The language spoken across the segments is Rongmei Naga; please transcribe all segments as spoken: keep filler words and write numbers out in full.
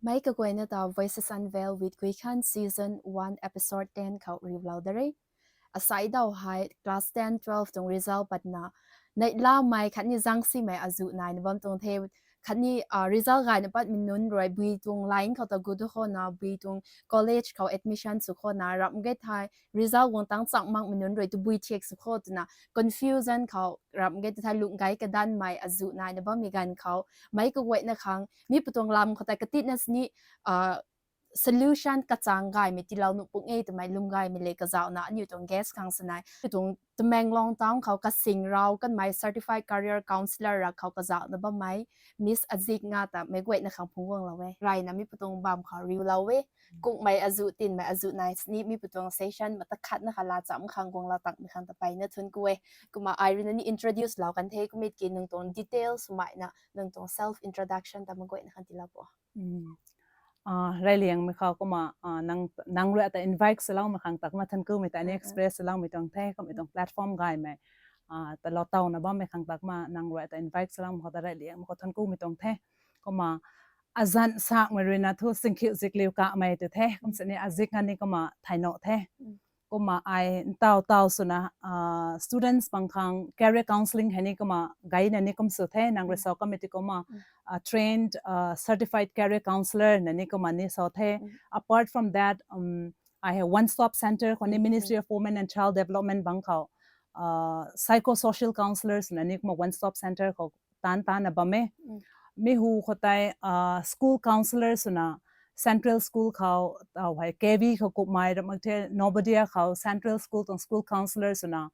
Mei kaguayna ta Voices Unveiled with Guikhan season one episode ten khou riulou da re. Asai daw hei class ten, twelve tuang result patna neihlamei khatni zangsimei azuh naina bam tuang the. Khatni result gayna patmei nunc rui bui tuang line khou ta gut khou na, bui tuang college khou admission sw khou na, ramh ge thei result guang tang chang makmei nunc rui tabui thiak sw khou twna confusion khou ramh ge thei lung gay kadanmei azuh naina bammei ganv khou, mei kaguayna khang mi patuang lam khou tei katitna sini solution kachang gaymei tiilou nuh pung e twmei lwm gaymei le kazauhna aniu tuang guest khang sanei. Aniu tuang Tamenglong town khou kasing rau kanmei certified career counsellor ra khou kazauhna bammei Miss Azik nga ta meic guayna khang phungc guanglou e. Rayna mi patuang bam khou riulou e. Kungmei azuh tinmei azuh nai sini mi patuang session mata khatna kha laa cham khang guanglou takmei khang ta peyna thun ku e. Kumna ai rui na ni introduce lou kan the, kumit ki nang tuang details swmeina nang tuang self introduction ta meic guayna khang tiilou po. Reyliangmei khou kumna nang rui ata invite swloumei khang ta kumna thank you mei ta ni express swloumei tuang the, kummei tuang platform gaymei ta lou tawna bammei khang ta kumna nang rui ata invite swloumei khou ta reyliangmei khou thank you mei tuang the. Kumna azanc sakmei rui na thu singkhiu zikliu kamei tu the, kum sini Azik nga ni kumna thayna the. Kumna ai ntaw taw swna students bang khang career counselling hei ni kumna gayna ni kum sw the, nang rui sa kamei ti kumna trained certified career counsellor na ni kumna ni sa the. Apart from that, ai hei One Stop Centre khou ni Ministry of Women and Child Development bang khou psychosocial counsellors na ni kumna One Stop Centre khou taanc taanna bam e. Mi hu khou tei school counsellor swna Central School khou, taw hei K V khou kummei ramh mak the, Navodaya khou Central School tuang school counsellor swna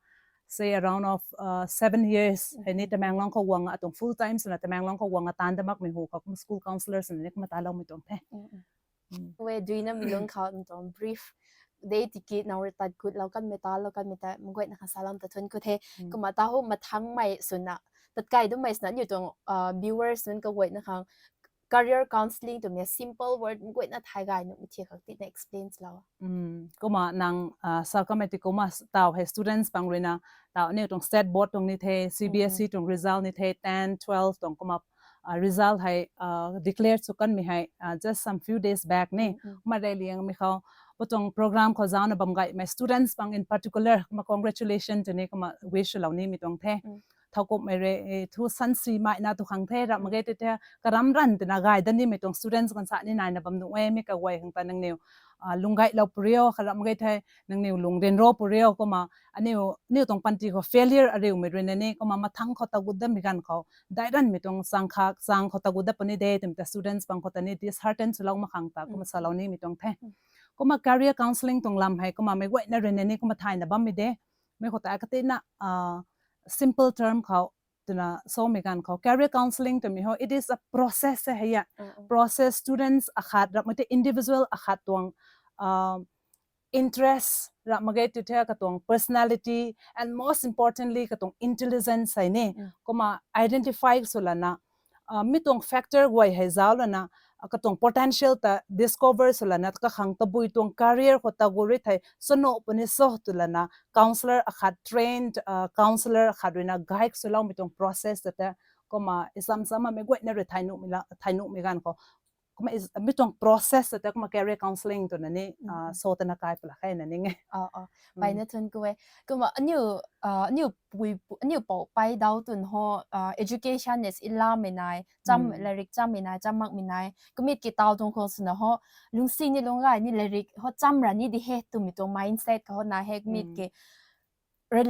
say around of seven years hei ni Tamenglong khou guang atuang full time swna Tamenglong khou guang a taanc da makmei hu khou kumna school counsellor swna ni kumna taloumei tuang the. We duina mi lung khou nang tuang brief de tiki nang rui tat kutlou kanmei talou kanmei ta meic guayna khang salou ta thun ku the. Kumna ta hu mathangmei swna tatkai dummei swna aniu tuang viewers nunc kaguayna khang career counselling twmei simple word meic guayna thay gay nuhmei thiak khang tina explain lou. Kumna nang sa kamei ti kumna taw hei students bang rui na taw aniu tuang state board tuang ni the, C B S E tuang result ni the, ten, twelve tuang kumna result hei declare sw kanmei hei just some few days back ni. Kumna reyliangmei khou patuang program khou zaucna bam gaymei students bang in particular kumna congratulation twni kumna wish lou nimei tuang the. Thowkumhmei rui thu sansimeina tu khang the, ramh mak ge tei the karam ranv twna gay dat nimei tuang students ganv sa ni naina bam nuh e. Mi kaguay khang ta nangniw lung gaylou pw rio, kha ramh mak ge thei nangniw lung ryanra pw rio. Kumna aniu tuang panty khou failure ariumei rui na ni kumna mathang khou tagut datmei ganv khou dairanmei tuang chang khak chang khou tagut dat puni de twmei ta students bang khou ta ni dishearten swlou mak khang ta kumna salou nimei tuang the. Kumna career counselling tuang lam hei kumna meic guayna rui na ni kumna thayna bammei de. Mi khou ta katina simple term khou twna samei ganv khou career counselling twmei ho, it is a process e hei a. Process students akhat ramh mak tei individual akhat tuang interest ramh mak ge tei the katuang personality and most importantly katuang intelligence hei ni kumna identify swlana mi tuang factor guay hei zauc lana katuang potential ta discover swlana kakhang tabui tuang career khou tagut ri thei swnuh puni so twlana counsellor akhat, trained counsellor akhat rui na guide swloumei tuang process ta tei kumna isam sam mei guayna rui thay nuhmei ganv khou kumna mi tuang process ta tei kumna career counselling twna ni sa tana kai pw la khe na ning e. Peyna thun ku e. Kumna aniu aniu pou pei daw twn ho education is ilamei nai, cham, lairik chammei nai, cham makmei nai, kumit ki taw tuang khou swna ho lungsi ni lung gay ni lairik ho cham ra ni di he twmei tuang mindset khou ho nai he. Kumit ki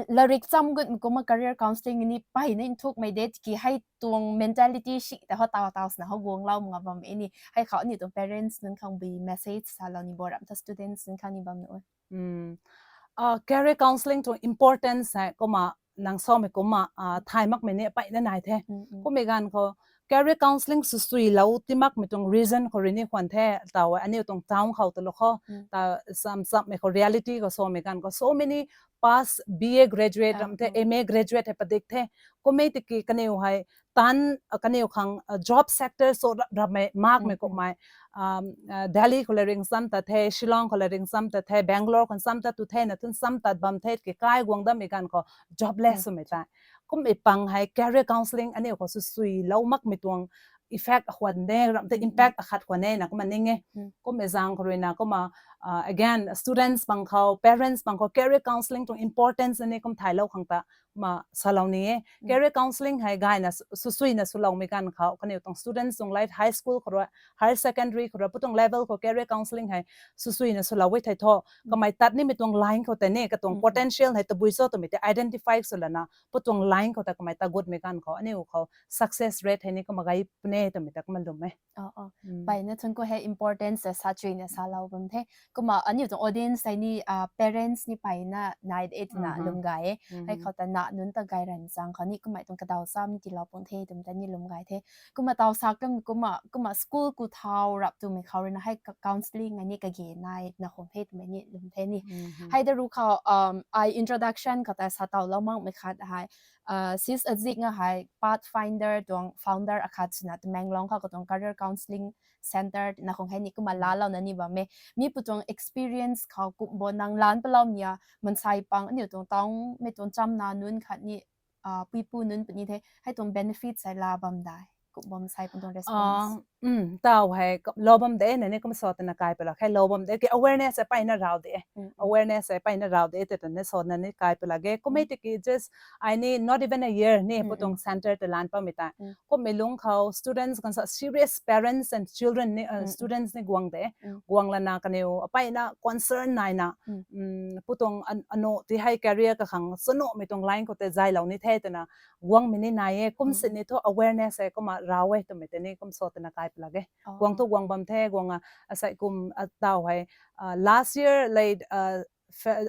lairik cham gutmei kumna career counselling ni peyna nthukmei de tiki hei tuang mentality si ta ho taw taw swna ho guanglou mak nga bam e ni. Hei khou aniu tuang parents nunc khang bui message salou ni bo ramh ta students nunc khang ni bam nuh e. Career counselling tuang importance hei kumna nang samei kumna thay makmei ni peyna nai the. Kummei ganv khou career counselling swsuilou ti makmei tuang reason khou rui ni khwan the, taw aniu tuang town khou tu lou khou ta sam sammei khou reality khou samei ganv khou so many past B A graduate ramh the, M A graduate hei padik the. Kummei tiki kaniw hei tan kaniw khang job sector so ramhmei makmei kummei Delhi khou la ringcham ta the, Shillong khou la ringcham ta the, Bangalore khou cham ta tu the na thun cham tat bam the ki kai guang datmei ganv khou jobless swmei tei. Kummei pang hei career counselling aniu khou swsuilou makmei tuang effect akhwan de, ram te impact akhat khwan e na kumna ning e. Kum e zang khou ruina kumna again students bang khou, parents bang khou career counselling tuang importance na ni kum thaylou khang ta kumna salou ni e. Career counselling hei gayna susuina swloumei ganv khou kaniw tuang students tuang life, high school khou rui, higher secondary khou rui, pu tuang level khou career counselling hei susuina swlou e thei thu, kamei tat nimei tuang line khou tei ni katuang potential hei tabui cho twmei tei identify swlana pu tuang line khou ta kamei ta gutmei ganv khou aniu khou success rate hei ni kumna gay puni e twmei ta kumna lwm e. Mpeyna thun khou hei importance ta sa chuina salou bam the. Kumna aniu tuang audience hei ni parents ni mpeyna nai de twna lwm gay e. Hei khou ta na nunc ta gay ran zang khou ni kummei tuang kadaw cham tiilou pung the twmei ta ni lwm gay the. Kumna taw sa kam kumna school khou thau rap twmei khou ruina hei counselling hei ni kage nai na khum the twmei ni lwm the ni. Hei da ru khou ai introduction khou ta sa tawlou makmei khat hei sis Azik na hei Pathfinder tuang founder akhat swna Tamenglong khou katuang career counselling center na khang hei ni kumna laalouna ni bam e. Mi pu tuang experience khou kum bo nang lan palou mia mansei pang aniu tuang town mei tuang chamna nunc khat ni puipu nunc puni the, hei tuang benefits hei laa bam dai? Kum bam sai pu tuang response taw hei lou bam de na ni kumna sa twna kai pala khe, lou bam de ki awareness hei mpeyna raw de, awareness hei mpeyna raw de tei twna sa na ni kai pala ge. Kummei tiki just ai ni not even a year ni pu tuang center ta lan pammei ta kummei lungc khou students ganv sa serious parents and children ni students ni guang de, guang lana kaniw mpeyna concern naina pu tuang anu ti hei career kakhang sunuhmei tuang line khou tei zaylou ni the twna guangmei ni nai e. Kum sini thu awareness hei kumna raw e twmei tei ni kum sa twna kai pala ge. Guang thu guang bam the, guang a asei kum taw hei last year late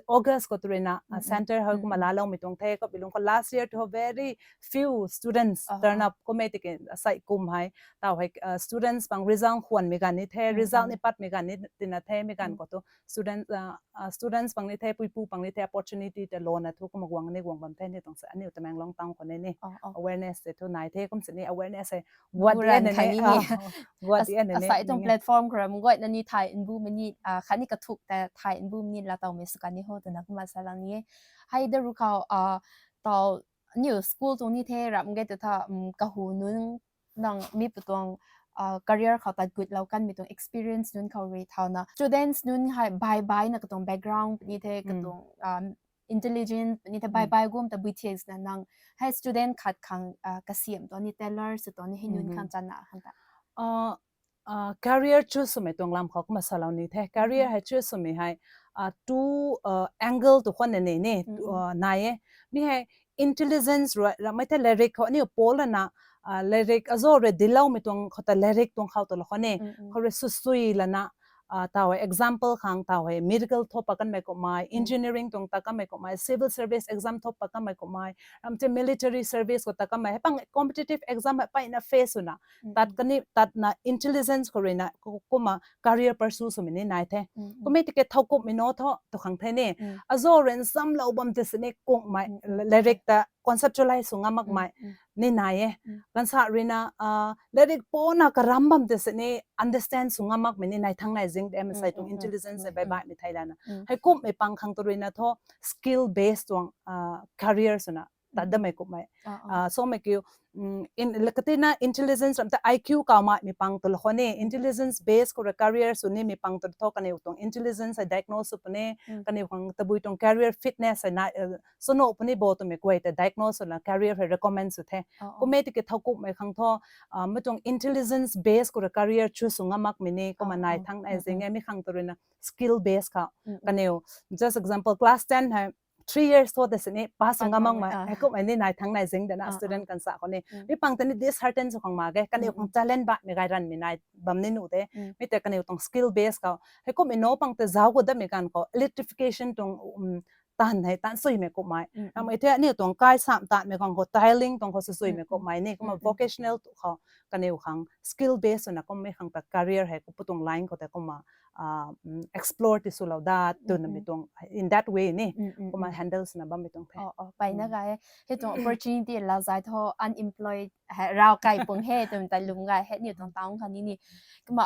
August khou tw ruina center hei kumna laaloumei tuang the. Kummei lungc khou last year thu very few students turn up. Kummei tiki asei kum hei taw hei students pang result khwanmei ganv ni the, result ni patmei ganv ni tina the, mi ganv khou tu students pang ni the, puipu pang ni the, opportunity tei louna thu kumna guang ni guang bam the ni tuang sa aniu Tamenglong town khou ni ni awareness tei thu nai the. Kum sini awareness hei guat di na ni, guat di na ni asei tuang platform khou ram guatna ni thay nbumei ni khatni kathuk ta thay nbumei ni laatowmei sw kan ni ho twna kumna salang ni e. Hei da ru khou taw aniu school tuang ni the, ram ge tu tha kahu nunc nang mi pu tuang career khou tat gutlou kanmei tuang experience nunc khou rui thauna students nunc hei bai baina katuang background puni the, katuang intelligent puni the, bai bai gum ta bui thiak na nang hei student khat khang kasiam tuang ni tailor sw tuang ni hei nunc khang chana khang ta career choose swmei tuang lam khou kumna salou ni the. Career hei choose swmei hei two angle tu khwan ni ni nai e. Mi hei intelligence rui ramei the, lairik khou aniu pol lana lairik azo rui diloumei tuang khou ta lairik tuang khou tu lou khou ni khou rui susui lana taw hei example khang taw hei medical thop pa kanmei kummei, engineering tuang ta kanmei kummei, civil service exam thop pa kanmei kummei, ram tei military service khou ta kanmei hei pang competitive exam hei mpeyna face swna tat kani tatna intelligence khou ruina kumna career pursue swmei ni nai the. Kummei tiki thowkumhmei na thu tu khang the ni azo rui nchamlou bam tei sini kungmei, lairik ta conceptualize sw ngam makmei ni nai e. Ganv sa ruina lairik pona karam bam tei sini understand sw ngam makmei ni nai thang nai zing de, asei tuang intelligence hei bai baihmei thei lana heikumhmei pang khang tu ruina thu skill based tuang career swna tat damei kummei somei kiu katina intelligence ram ta I Q kawmei mi pang tu lou khou ni intelligence based khou rui career sw nimei pang tu thu kaniw tuang intelligence hei diagnose sw puni, kaniw khang tabui tuang career fitness hei nai sunuh puni bo twmei kuay tei diagnose swna career hei recommend sw the. Kummei tiki thowkumhmei khang thu mi tuang intelligence based khou rui career choose sw ngam makmei ni kumna nai thang nai zing e. Mi khang tu ruina skill based khou kaniw just example class ten hei three years thu tei sini pass sw ngam makmei heikumhmei ni nai thang nai zing de na student ganv sa khou ni. Mi pang tei ni dishearten sw khang mak ge, kaniw khang talent baihmei gay ranvmei nai bam ni nuh de. Mi tei kaniw tuang skill based khou heikumhmei na pang tei zauc gu damei ganv khou electrification tuang taanv hei taanv suimei kummei, ramei the aniu tuang kai sam tanmei khang khou tiling tuang khou susuimei kummei ni kumna vocational tu khou kaniw khang skill based swna kummei khang ta career hei pu tuang line khou tei kumna explore ti swlou dat twna mi tuang in that way ni kumna handle swna bammei tuang the. Mpeyna gay hei tuang opportunity laa zay thu unemployed hei raw kai pung he twmei ta lwm gay hei aniu tuang town khang ni ni. Kumna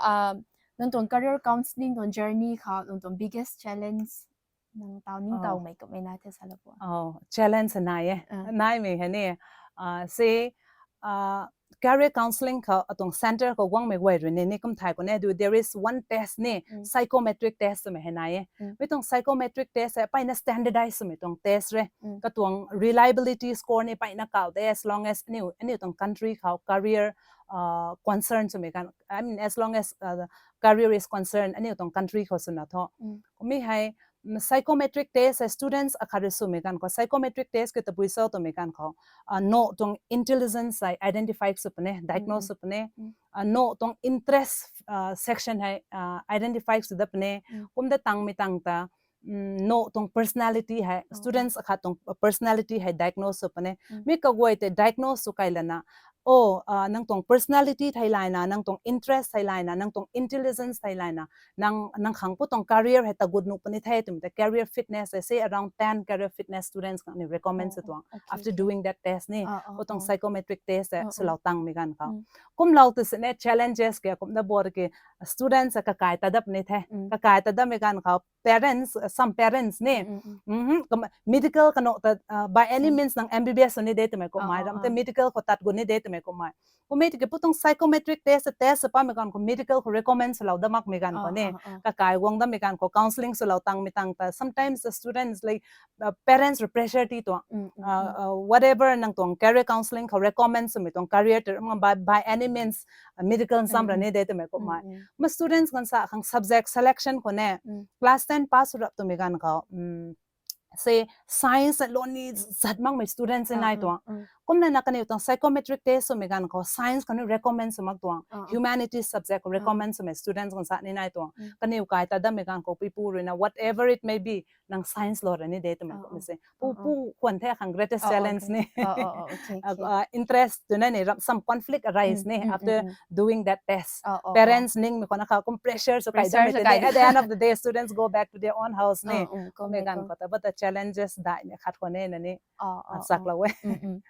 nang tuang career counselling tuang journey khou nang tuang biggest challenge nang taw ningtowmei kummei nai the salou pu? Challenge nai e. Naimei hei ni se career counselling khou atuang center khou guangmei guay rui ni ni kum thay khou ne du, there is one test ni, psychometric test twmei hei nai e. Mi tuang psychometric test hei mpeyna standardize swmei tuang test re. Katuang reliability score ni mpeyna kau de, as long as aniu aniu tuang country khou career concern swmei kan, I mean, as long as career is concerned, aniu tuang country khou swna thu. Kummei hei psychometric test hei students akhat rui swmei kan khou, psychometric test ke tabui cho twmei kan khou, no tuang intelligence hei identify sw puni, diagnose sw puni, no tuang interest section hei identify sw dat puni. Kumda tangmei tang ta no tuang personality hei, students akhat tuang personality hei diagnose sw puni. Mi kaguay tei diagnose sw kai lana, o, nang tuang personality thei layna, nang tuang interest thei layna, nang tuang intelligence thei layna, nang nang khang pu tuang career hei tagut nuh puni the twmei ta career fitness hei, say around ten career fitness students khang ni recommend sw tuang after doing that test ni. Pu tuang psychometric test hei swlou tangmei kan khou, kumlou tu sini challenges ke kumna bor ke students kakai ta dat puni the. Kakai ta datmei kan khou parents, some parents ni medical kanu ta by any means nang M B B S sw ni de twmei kummei, ram tei medical khou tat gu ni de twmei kummei. Kummei tiki pu tuang psychometric test test sa pamei kan khou medical khou recommend swlou dat makmei kan khou ni, kakai guang datmei kan khou counselling swlou tangmei tang ta sometimes the students like parents rui pressure ti tuang, whatever nang tuang career counselling khou recommend swmei tuang career tei by any means medical nsam ra ni de twmei kummei. Ma students kan sa khang subject selection khou ne, class ten pass sw rap twmei kan khou say science lou ni zat makmei students nai tuang. Kumna na kaniw tuang psychometric test swmei kan khou science khou ni recommend sw mak tuang, humanities subject khou recommend swmei students kan sa ni nai tuang. Kaniw kai ta datmei kan khou puipu rui na whatever it may be, nang science lou ra ni de twmei kummei se. Pu pu khwan the khang greatest challenge ni, interest twna ni ram some conflict arise ni after doing that test. Parents ningmei khou na kha kum pressure sw kai datmei tei at the end of the day students go back to their own house ni. Kummei kan khou ta but the challenges daihmei khat khou ne na ni chaklou e.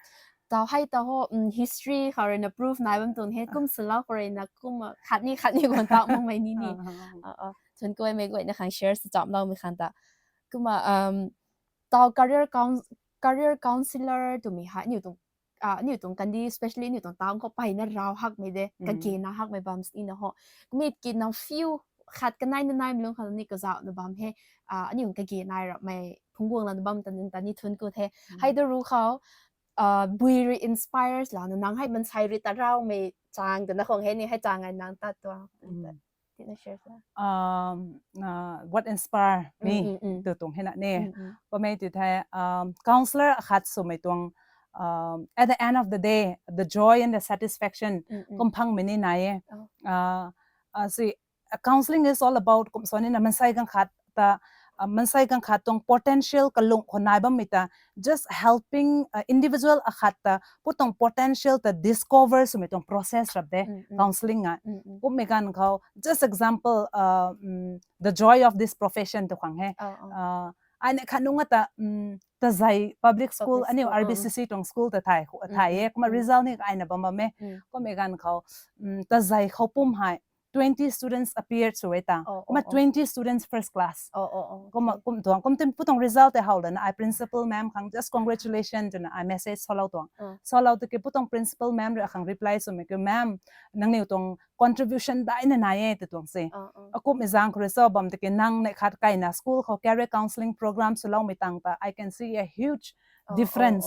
Tau hei ta ho history khou rui na proof nai bam tuang he, kum swlou khou rui na kum khatni khatni guang ta makmei ni ni. Thuankuaymei guayna khang share sw chamloumei khang ta. Kumna tau career coun career counsellor twmei hei aniu tuang aniu tuang kandi, especially aniu tuang town khou mpeyna raw hakmei de, kagena hakmei bam sini na ho. Kummei ki na few khat kanei na naimei lung khang ni kazauhna bam he, aniu kage nai rapmei phungc guang lana bam ta ni ta ni thuanku the. Hei da ru khou bui rui inspires lana nang hei mansei rui ta rawmei chang twna khwang he ni, hei chang ai nang tat tuang tina share sa. What inspire me tu tuang hena ni, kummei ti the counsellor akhat swmei tuang at the end of the day the joy and the satisfaction kum phangmei ni nai e. Si counselling is all about kum sw ni na mansei ganv khat ta mansei ganv khat tuang potential kalung khou nai bammei ta just helping individual akhat ta pu tuang potential ta discover swmei tuang process rap de counselling a. Kummei ganv khou just example the joy of this profession tu khang he. Ai ni khat nunc ta Tazei public school aniu R B C C tuang school ta thay e, kumna result ni aina bam bam e. Kummei ganv khou Tazei khou pum hei twenty students appeared sw e ta, kumna twenty students first class. Kumna kum tuang kum tin pu tuang result tei how lana ai principal ma'am khang just congratulation twna ai message salou tuang. Salou tiki pu tuang principal ma'am rui akhang reply swmei kiu, ma'am, nangniw tuang contribution daina nai e tw tuang se. Akumhmei zaeng khou rui cho bam tiki nang neih khat kaina school khou career counselling program swloumei tang ta I can see a huge difference,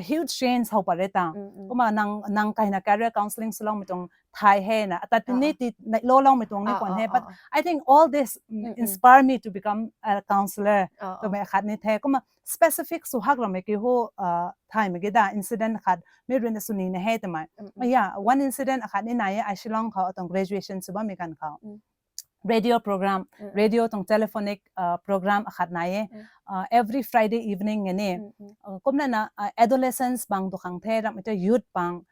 huge change how pat re ta. Kumna nang kaina career counselling swloumei tuang thay hena ata tini ti neihlouloumei tuang ni khwan he, but I think all this inspire me to become a counsellor twmei khat ni the. Kumna specific sw hak ramei kiu hu thaymei ki da incident khat mi ruina sw nina he twmei. Yeah, one incident akhat ni nai e, ai Shillong khou atuang graduation sw bammei ganv khou radio program, radio tuang telephonic program akhat nai e. Every Friday evening e ni. Kumna na adolescents bang tu khang the, ramhmei ta youth bang,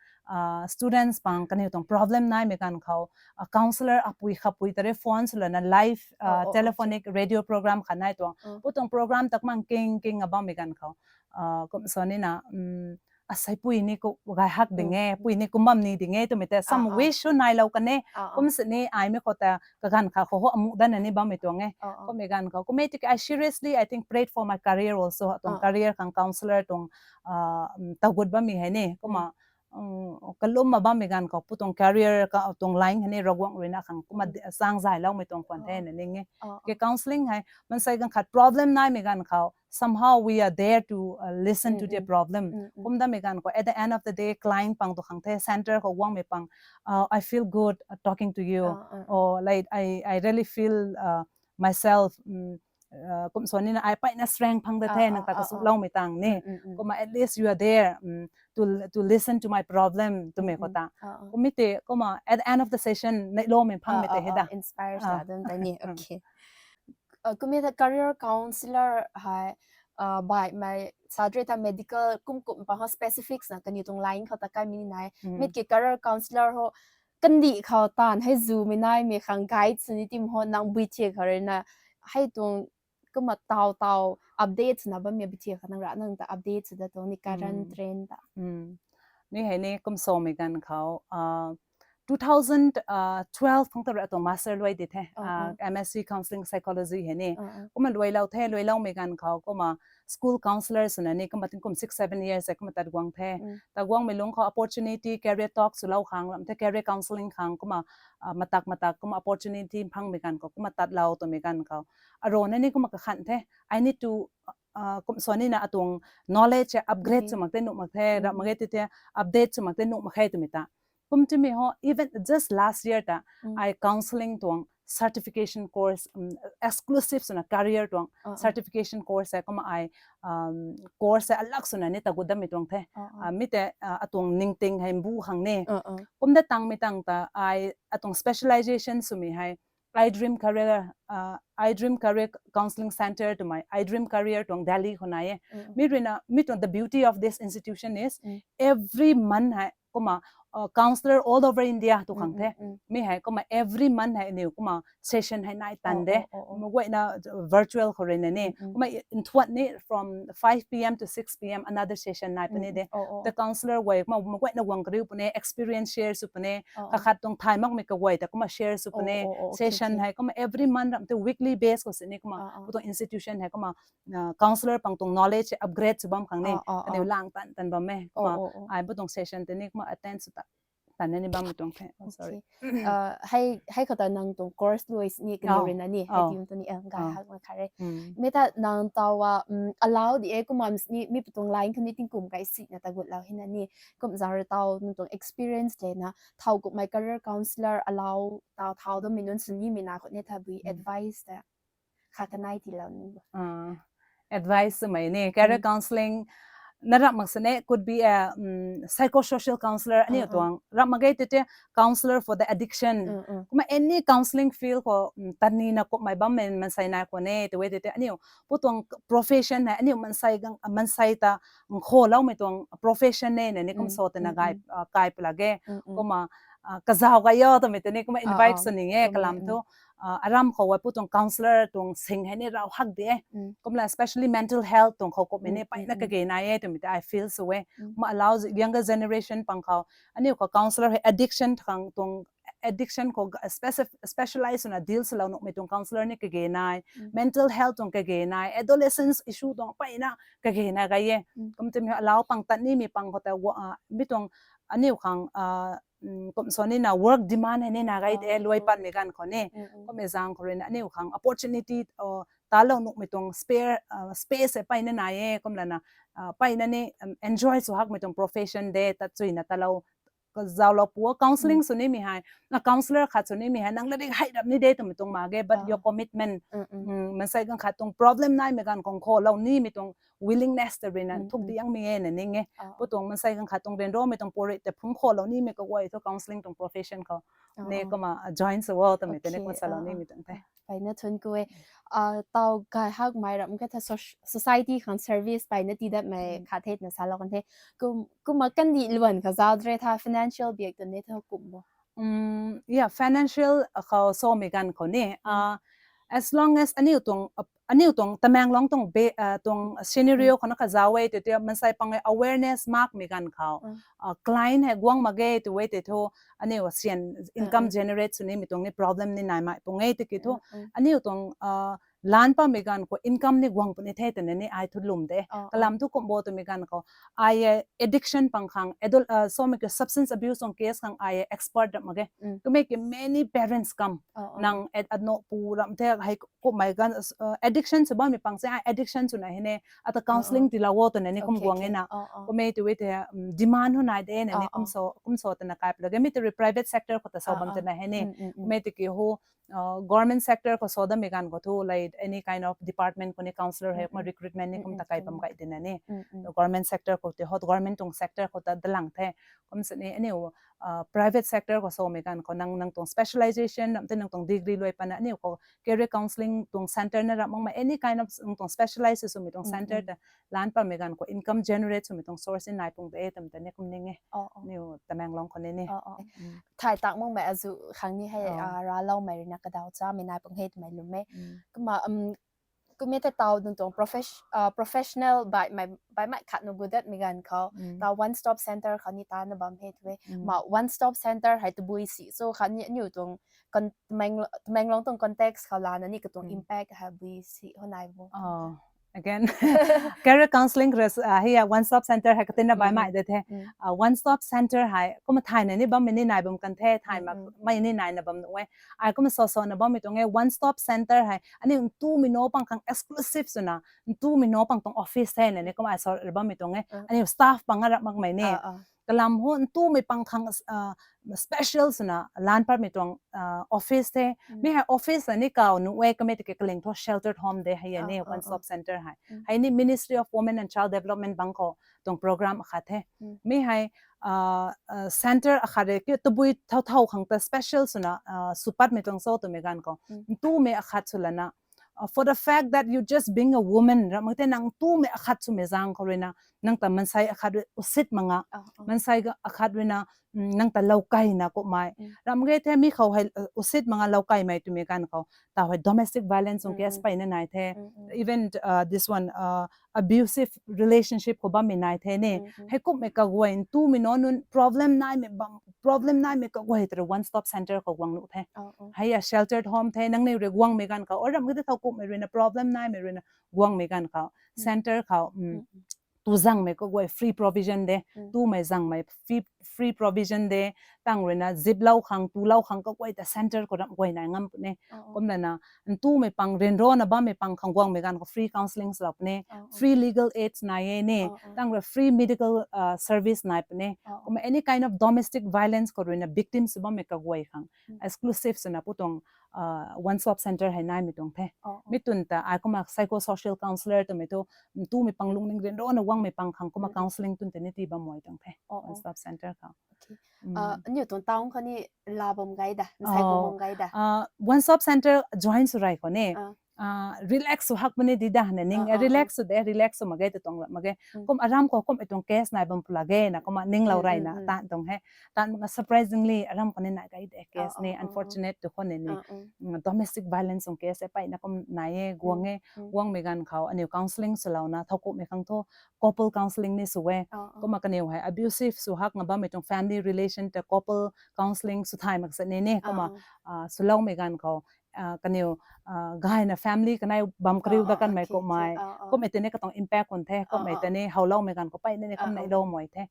students bang kaniw tuang problem naimei ganv khou counsellor apui khapui ta rui phone swlana live telephonic radio program khat nai tuang. Pu tuang program ta kumna king king a bammei ganv khou kum sw ni na aseipui ni ku gay hak ding e, pui ni kum bam ni ding e twmei ta some wish sw nailou kan e. Kum sini aimei khou ta kaganv khat khou ho amuh dana ni bammei tuang e. Kummei ganv khou kummei tiki I seriously, I think, prayed for my career also, atuang career khang counsellor tuang tagut bammei hei ni. Kumna kalum ma bammei ganv khou pu tuang career ka tuang line hei ni Ravguangc ruina khang kumna sang zayloumei tuang khwan the na ning e. Ke counselling hei mansei ganv khat problem naimei ganv khou somehow we are there to uh, listen to their problem. Kum damei ganv khou at the end of the day client pang tu khang the, center khou guangmei pang, uh, I feel good uh, talking to you. Or like I I really feel uh, myself um, uh, kum swan ni na ai paina strength phang da the nang ta kasuk loumei tang ni. Kumna at least you are there um, to to listen to my problem twmei khou ta. Kum mi te kumna at the end of the session neihloumei phangmei te he da. Inspire sa dam ta ni. Okay. Kumna ta career counselor hei baihmei sa tei ta medical kum kum pang ho specifics na kaniw tuang line khou ta kaimei ni nai. Mit ke career counselor ho kandih khou taanv hei zumei naimei khang guide sw ni tim ho nang bui thiak khou ruina hei tuang kumna taw taw update swna bammei bui thiak khou nang ra nang ta update sw da tuang ni current trend ta. Mi hei ni kum swmei ganv khou uh, two thousand twelve khang ta ra tuang master luai di the, uh, M S c counselling psychology hei ni. Kumna luailou the, luailoumei ganv khou kumna school counselor swna ni kumna tingkum six seven years e kumna tat guang the. Tat guangmei lungc khou opportunity career talk swlou khang ram the, career counselling khang kumna uh, matak matak kumna opportunity phangmei ganv khou kumna tatlou twmei ganv khou arona ni kumna kakhan the, I need to uh, kum swan ni na atuang knowledge upgrade sw mak te nuh mak the, ram mak ge ti the, update sw mak te nuh mak khe twmei ta. Kum twmei ho even just last year ta ai counselling tuang certification course um, exclusive swna career tuang certification course e kumna ai um, course e alak swna ni tagut dammei tuang the. Uh, mi te uh, atuang ningting hei mbu khang ni. Kum da tangmei tang ta ai atuang specialization swmei hei I Dream Career, uh, I Dream Career Counselling Center twmei, I Dream Career tuang Delhi khou nai e. Mi ruina mi tuang the beauty of this institution is every month hei kumna uh, counselor all over India tu khang the. Mi hei kumna every month hei aniw kumna session hei nai tan de. Kumna guayna virtual khou ruina ni. Kumna nthuat ni from five p.m. to six p.m. another session nai puni de. The counselor guay kumna guayna guang kariu puni, experience share sw puni, kakhat tuang thay makmei kaguay ta kumna share sw puni. Session hei kumna every month ram te weekly base khou sini kumna pu tuang institution hei kumna uh, counselor pang tuang knowledge upgrade sw bam khang ni. Aniw lang tan tan bam e kumna ai pu tuang session te ni kumna attend sw ta tan ni bam tuang the. Sorry. Hei khou ta nang tuang course luai sini kaniw ruina ni hei tim tu ni gay hak mak kha re. Mi ta nang taw a allow di e kumna sini mi pu tuang line khou ni tingkum kai sina tagutlou hina ni kum zang ra taw nang tuang experience le na thau kummei career counselor allow taw thau dammei nunc swnimei na khou ni tha bui advice ta kha kanai tiilou ni bo. Advice swmei ni career counselling na ram mak sini could be a um, psychosocial counselor aniw tuang ram mak ge tete counselor for the addiction. Kumna any counselling field khou um, tan ni na kummei bammei mansei nai khou ni te we tete aniw pu tuang profession hei aniw mansei gang mansei ta kholoumei tuang profession ne na ni kum sw tana gai uh, kai pla ge. Kumna uh, kazau gayo twmei te ni kumna invite sw ni e kalam thu uh, aram khou wa pu tuang counselor tuang sing hei ni rau hak di e. Kumna especially mental health tuang khou kummei ni paina kage nai e twmei te I feel sw e. Kumna allow younger generation pang khou aniw khou counselor hei addiction khang tuang addiction khou specialize swna deal swlou nuhmei tuang counselor ni kage nai, mental health tuang kage nai, adolescence issue tuang paina kage nai gai e. Kum twmei allow pang tat nimei pang khou ta mi tuang aniw khang uh, kum swan ni na work demand hei ni na gai de luai panmei ganv khou ni. Kum e zang khou ruina aniw khang opportunity uh, talou nuhmei tuang spare uh, space hei paina nai e kumlana uh, paina ni um, enjoy sw hakmei tuang profession de tat chuina talou zauclou pu counselling sw nimei hei na counselor khat sw nimei hei nang lari hei rap ni de twmei tuang mak ge but your commitment mansei ganv khat tuang problem naimei ganv khang kholou nimei tuang willingness ta ruina thuk di yangmei e na ning e. Pu tuang mansei ganv khat tuang ryanramei tuang puri te phung kholou nimei kaguay thu counselling tuang profession khou ni kumna join sw o twmei te ni kum salou nimei tuang the. Paina thun ku e. Taw gay hakmei ram kha tha society khang service paina tii datmei khat the twna salou kan the. Kumna kandih luan khou zauc dre tha financial biak twn ni tha kum bo. Yeah, financial khou swmei ganv khou ni uh, as long as aniw tuang uh, aniw tuang Tamenglong tuang be uh, tuang scenario khou na kazau e te te mansei pang e awareness makmei ganv khou uh, client hei guang mak ge tu e te thu aniw sian income generate sw nimei tuang ni problem ni nai mai pung e te ki thu aniw tuang uh, lan pammei ganv khou income ni guang puni the twna ni ai thu lwm de. Kalam thu kum bo twmei ganv khou ai addiction pang khang, adult, uh, so mei ki substance abuse tuang case khang ai expert ram mak ge. Kumei ki many parents kam nang at ano pu ram the hei kummei ganv, uh, addiction sw bammei pang se ai addiction swna hei ne ata counselling tiilou o twna ni kum guang e na. Kumei tu e the, um, demand hu nai de na ni kum so kum so twna kai pla ge mi tu private sector khou ta so bam twna hei ne. Kumei tu ki hu uh, government sector khou so dammei ganv khou thu like any kind of department khou ni counselor hei ma recruitment ni kum ta kai pam kai dina ni. Government sector khou te hot government tuang sector khou ta dalang the. Kum sini aniu uh, private sector khou somei ganv khou nang nang tuang specialization ram te nang tuang degree luai pana aniu khou career counselling tuang center na ram mak ma any kind of nang tuang specialize swmei tuang center ta lan pammei ganv khou income generate swmei tuang source ni nai pung de twm ta ni kum ning e. Niu Tamenglong khou ni ni. Thay tak makmei azu khang ni hei raloumei ruina kadaw chamei nai pung he twmei lwm e. Kumna um kumei te taw nang tuang professional baihmei khat nu gudatmei ganv khou taw one stop center khou ni tana bam he twe. Ma one stop center hei tabui si so khat ni aniu tuang Tamenglong tuang context khou lana ni katuang impact hei bui si ho nai bo. Again, career counselling res uh, hei one stop center hei katina baihmei de the. Uh, one stop center hei kumna thayna ni bammei ni nai bam kan the, thay mak mei ni naina bam nu e. Ai kumna so so na bammei tuang e one stop center hei aniu ntumei no pang khang exclusive swna ntumei no pang tuang office the na ni kumna ai so bammei tuang e aniu staff pang a ram makmei ni. Kalam hu ntumei pang khang uh, special swna lan patmei tuang uh, office the. Mi hei office na ni kaw nu e kamei tiki kaling thu sheltered home de hei ni one stop center hei. Hei ni Ministry of Women and Child Development bang khou tuang program akhat the. Mi hei uh, uh, center akhat re ki tabui thau thau khang ta special swna uh, sw patmei tuang so twmei ganv khou ntumei akhat sw lana uh, for the fact that you just being a woman ram mak te nang ntumei akhat swmei zaeng khou ruina nang ta mansei akhat rui usit mak nga, mansei akhat ruina nang ta loukaina kummei ram mak ge the. Mi khou hei uh, usit mak nga loukaimei twmei ganv khou taw hei domestic violence tuang case peyna nai the. Even uh, this one uh, abusive relationship khou bammei nai the ni. Hei kummei kaguay ntumei no nunc problem naimei bam problem naimei kaguay tei one stop center khou guang nuh the. Hei a sheltered home the nang ni rui guangmei ganv khou o ram mak te thau kummei ruina problem naimei ruina guangmei ganv khou center khou tu zangmei kaguay free provision de, tumei zangmei free provision de, tang ruina ziplou khang tulou khang kaguay ta center khou ram guay nai ngam puni. Kumlana ntumei pang ryanrana bammei pang khang guangmei ganv khou free counselling swlou puni, free legal aids nai e ni, tang rui free medical uh, service nai puni. Kumna any kind of domestic violence khou ruina victims bammei kaguay khang exclusive swna pu tuang uh, one stop center hei naimei tuang the. Mi tun ta ai kumna psychosocial counselor twmei thu ntumei pang lungning ryanrana guangmei pang khang kumna counselling tun tei ni tii bam mei tuang the one stop center khou. Aniu tuang town khou ni la bam gai da, nsai bam gai da. One stop center join sw rei khou ni relax sw hak puni di da na ning, relax sw de, relax sw mak ge ta tuang mak ge. Kum aram khou kum tuang case nai bam pula ge na kumna ninglou reyna tan tuang he. Tan mak surprisingly aram khou ni nai gai de case ni, unfortunate tu khou ni ni domestic violence tuang case e peyna kum nai e, guang e. Guangmei ganv khou aniu counselling swlouna thowkumhmei khang thu couple counselling ni sw e. Kumna kaniw hei abusive sw hak nga bammei tuang family relation ta couple counselling sw thay mak sa ni ni kumna swloumei ganv khou kaniw gayna family kanei bam kariu da kanmei kummei, kummei tei ni katuang impact kun the, kummei tei ni howloumei ganv khou peyna ni kum neiloumei the.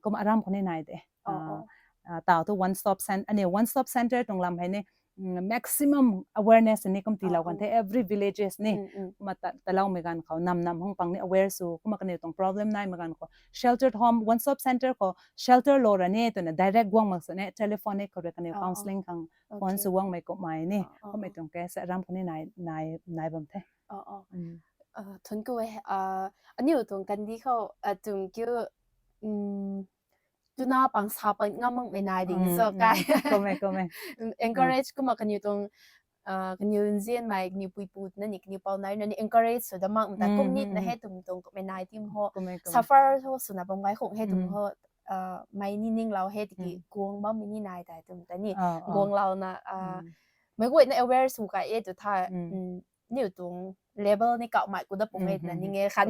Kumna aram khou ni nai de. Taw thu one stop center, aniu one stop center tuang lam hei ni maximum awareness ni kum tiilou kan the every villages ni. Kumna taloumei ganv khou nam nam hung pang ni aware sw, kumna kaniw tuang problem naimei ganv khou sheltered home, one stop center khou shelter lou ra ni twna direct guang mak sa ni, telephone khou rui kaniw counselling khang phone sw guangmei kummei ni, kummei tuang case aram khou ni nai bam the. Thun ku e, aniu tuang kandi khou tum kiu tuna pang sa pat ngam makmei nai ding so kai. Encourage kumna kaniw tuang kaniw nzianmei, kaniw puipu na ni, kaniw pou nai na ni encourage sw da mak ta kum nit na he tum tuang kummei nai tim ho suffer ho swna bam gai khong he tum ho mei ni ninglou he tiki guang bammei ni nai tei tum ta ni guanglouna meic guayna aware sw kai e tu tha. niu tuang level ni kauhmei ku da pung e na ning e khan.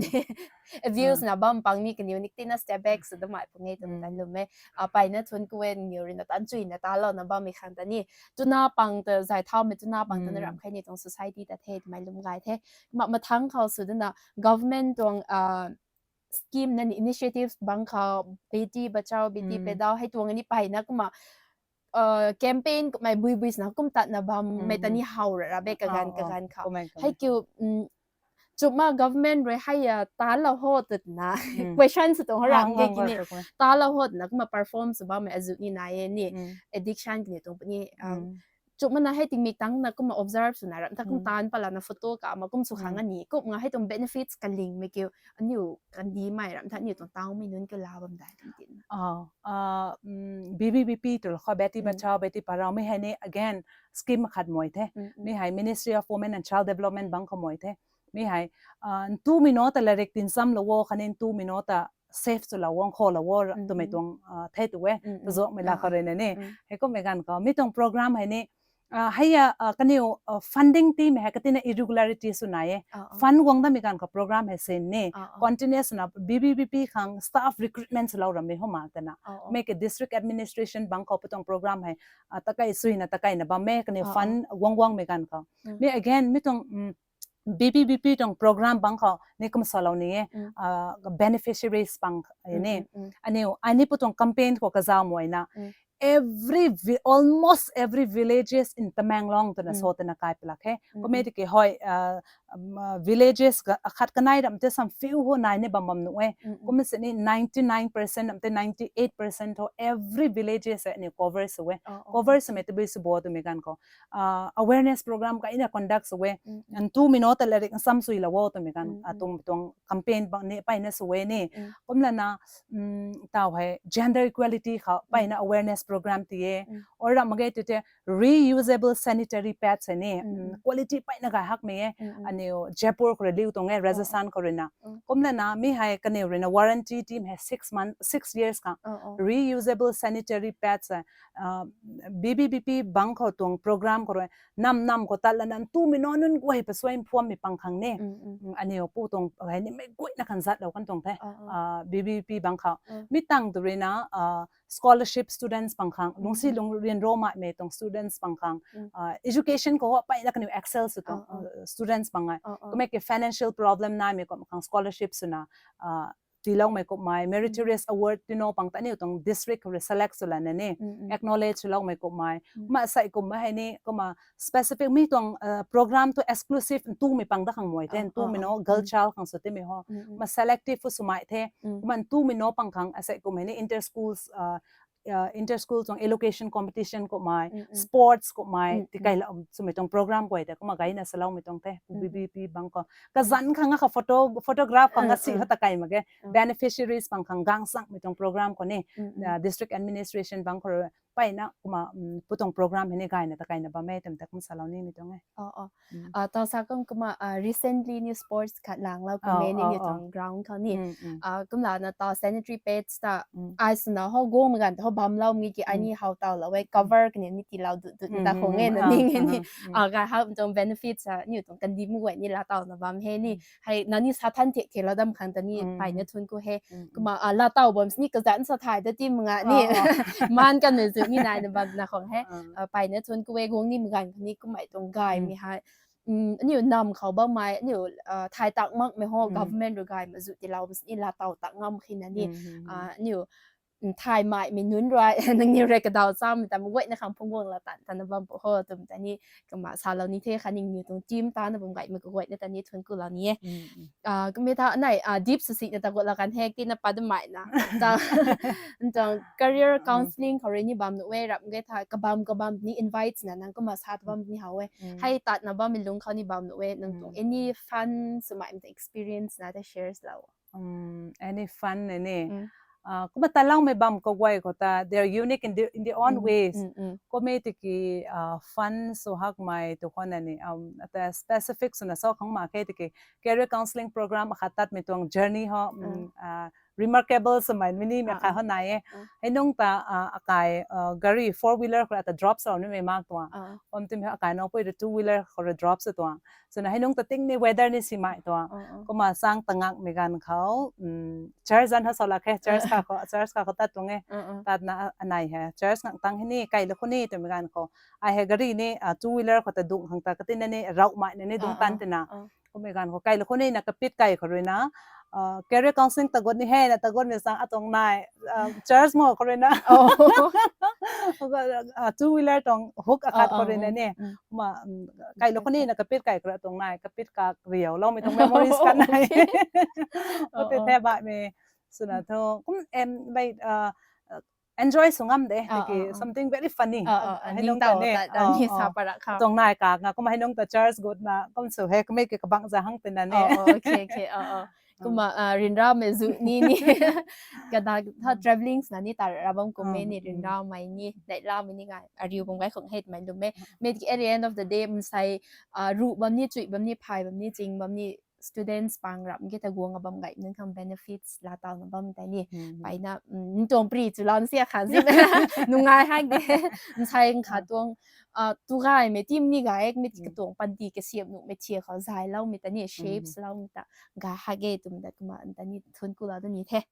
Abuse na bam pang ni kaniw ni tina step back sw da mei pung e tuang tan lum e. Mpeyna thuanc ku e, niw rui na tan chuy na talou na bam e khang ta ni. Tuna pang ta zay thau mei tuna pang ta na ram khe ni tuang society ta the twmei lum gay the. Ma mathang khou sw dana government tuang scheme na ni initiatives bang khou beti bachao beti padhao hei tuang ni mpeyna kumna campaign kummei bui bui sna kum tatna bam mei ta ni how ra ra be kaganv kaganv khou hei kiu chuma government rui hei a talou ho twna question sw tuang ho ram ge kini. Talou ho twna kumna perform sw bammei azuh ni nai e ni. Addiction kini tuang puni chumana hei tingmik tangna kumna observe swna ram tha kum tan palana photo ka ma kum sw khang ani kum nga hei tuang benefits kalingmei kiu aniu kandimei ram tha aniu tuang tawmei nunc kala bam dai tum tin. B B B P tu kho beti bachao beti padhao mei hei ni again scheme khat mei the. Mi hei Ministry of Women and Child Development bang khou mei the. Mi hei ntumei nunc ta larik tinsamlou o khatni ntumei nunc ta safe swlou o, nkhoulou o twmei tuang the tu e. Tazakmei la khou rui na ni hei kummei ganv khou mi tuang program hei ni hei a kaniw funding timei hei katina irregularity sw nai e. Fund guang damei ganv khou program hei sin ni continuous na B B B P khang staff recruitment swlou rammei ho mak twna. Mi ke district administration bang khou pu tuang program hei takai suina takaina bam e kaniw fund guang guangmei ganv khou. Mi again mi tuang B B B P tuang program bang khou ni kum salou ni e beneficiaries pang ni aniu ai ni pu tuang campaign khou kazaumoina every almost every villages in Tamenglong twna so twna kai palak he. Kummei tiki hoi villages akhat kanei ram te sam few ho nai ni bam bam nuh e. Kumna sini ninety nine percent ram te ninety eight percent ho every villages e ni cover sw e. Cover swmei tabui sw bo twmei ganv khou awareness program kaina conduct sw e. Ntumei nunc ta larik nsam suilou o twmei ganv tuang tuang campaign bang ni mpeyna sw e ni. Kumlana tau hei gender equality khou mpeyna awareness program ti e. Or ram mak ge tu te reusable sanitary pads hei ni quality mpeyna gay hakmei e. Aniu Jaipur khou rui liu tuang e, Rajasthan khou rui na. Kumlana mi hei kaniw rui na warranty team hei six month six years khang reusable sanitary pads hei B B B P bang khou tuang program khou rui nam nam khou tat lana ntumei nunc nunc guay pasuai mphuammei pang khang ni aniu pu tuang hei ni mei guayna khan zatlou kan tuang the. B B B P bang khou mi tang tu rui na scholarship students pang khang lungcsi lung rianromei tuang students pang khang education khou mpeyna kaniw excel sw tuang students pang e. Kummei ke financial problem naimei kum khang scholarship swna tiiloumei kummei meritorious award tino pang ta aniu tuang district khou rui select sw lana ni acknowledge swloumei kummei. Kumna sei kummei hei ni kumna specific mi tuang program tu exclusive ntumei pang da khang mei the, ntumei nunc girl child khang sw timei ho. Kumna selective pu swmei the. Kumna ntumei nunc pang khang asei kummei ni inter schools inter school tuang elocution competition kummei, sports kummei tikailou swmei tuang program guay ta kumna gayna saloumei tuang the. B B B P bang khou kazanc khang kha photo photograph khang asi kha takai mak ge. Beneficiaries pang khang gang sangmei tuang program khou ni district administration bang khou mpeyna kumna pu tuang program hei ni gayna takaina bam e twmei ta kum salou nimei tuang e. Tau sa kum kumna recently ni sports khat langlou kummei ni ni tuang ground khou ni kumlana tau sanitary pads ta ai swna ho guangmei ganv ta ho bamloumei ki ai ni how taulou e, cover kaniw ni tiilou dut dut ta khang e na ning e ni. Gay hak tuang benefits a niw tuang kandih mei guay ni laa tauna bam he ni. Hei nangniw sa than thek theklou dam khang ta ni mpeyna thuanc ku he. Kumna laa tau bam sini kazanc sa thay ta ti manga ni maan kanmei zu ni naina bamna khang he. Mpeyna thuanc ku e, guang nimei ganv kha ni kummei tuang gaymei hei aniu nam khou bammei aniu thay tak makmei ho government rui gaymei zu tiilou bam sini laa tau tak ngam khina ni aniu thaymei mei nunc rui nangniw rui kadaw chamei ta mei guayna khang phungc guang laa tan tana bam pu ho twmei ta ni kumna salou ni the. Khatni niw tuang team tana bam gaymei kaguayna ta ni thuanc kulou ni e. Kummei ta nai deep swsina ta guat laa kan hek tina pat damei na tuang career counselling khou rui ni bam nuh e, ram ge tha kabam kabam ni invite na nang kumna sa ta bam ni how e. Hei tatna bammei lungc khou ni bam nuh e, nang tuang any fun swmei ta experience na ta share lou. Any fun ni kumna taloumei bam kaguay khou ta they are unique in the in their own ways. Kummei tiki fun sw hakmei tu khou na ni ta specific swna sa khang mak khe tiki career counselling program akhat tatmei tuang journey ho remarkable swmei mini mei Ah, khat ah. hou nai e. Ah. Hei nung ta, ah, akai, ah, gari four wheeler khou rui ata drop sw nimei mak tuang. Ah. Kum timei akai nopui rui two wheeler khou rui drop sw tuang. Swna hei nung ta ting ni weather ni simei tuang. Ah, ah. Kumna sang tangak mei ganv khou, um, church zan ha sw lak khe, church Ah. ka khou, church ka khou tat tuang e. Ah, ah. Tatna anei hei, church ngak tang hei ni, kai lak khou ni twmei ganv khou. Ai hei gari ni, ah, two wheeler khou ta dung khang ta katina ni, rau mai na ni dung Ah, tan ah. tina. Ah. Kummei ganv khou kai lak khou ni na kapit kai khou rui na, ah, career counselling ta gut ni hei na ta gut mei sang atuang nai, ah, church mo khou rui na. Oh. Ah, two wheeler tuang hook akhat Oh, khou oh, rui na mm, ni. mm. Kumna, um, kai lak khou ni na kapit kai khou rui atuang nai, kapit kak riau loumei tuang memories khat nai. Okay. Kum Oh, ti oh. the baihmei. Swna Mm. thu, kum, em, like, ah, enjoy sw ngam de, Ah, tiki ah, ah. something very funny. Ah, ah, ah, Hei nung nung ta tau ni, ta, ta ah, ni sa ah. parak khou. Tuang nai kak nga, kumna hei nung ta church gut na, kum sw hei, kummei ki kabang za hang tina ni. Oh, oh, okay, okay, oh, oh. Ah. Kumna, ah, ryanramei zu ni ni. Kada tha Ah. travelling na ni ta ra bam kum Ah, me ni mm. ryanramei ni, neihlamei ni ngai, ariu bam gai khong hei mei lum e. Ah. Mei tiki at the end of the day, msai, ah, ru bam ni, chui bam ni, phay bam ni, ching bam ni, students pang ram ki ta guang a bam gay nunc khang benefits la tau na bam tei ni. Hmm. Pai na, mm, ntuang pri chu lan sia khan si. Nungai hak de. Nsai kha Ah. tuang, ah, tu gay mei tim ni gay, mei ti Hmm. katuang panty kasiam nuh mei thia khou zay lou mei ta ni, Hmm. shapes lou mei ta. Gay hak ge tum da kumna ta ni thun ku la da ni the.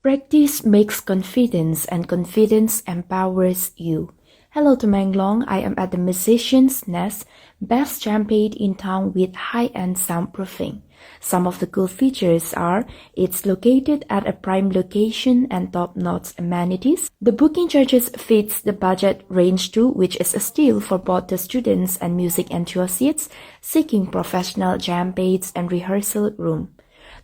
Practice makes confidence and confidence empowers you. Hello Tamenglong, I am at the Musician's Nest, best jam pade in town with high-end soundproofing. Some of the cool features are it's located at a prime location and top-notch amenities. The booking charges fits the budget range too, which is a steal for both the students and music enthusiasts seeking professional jam pades and rehearsal room.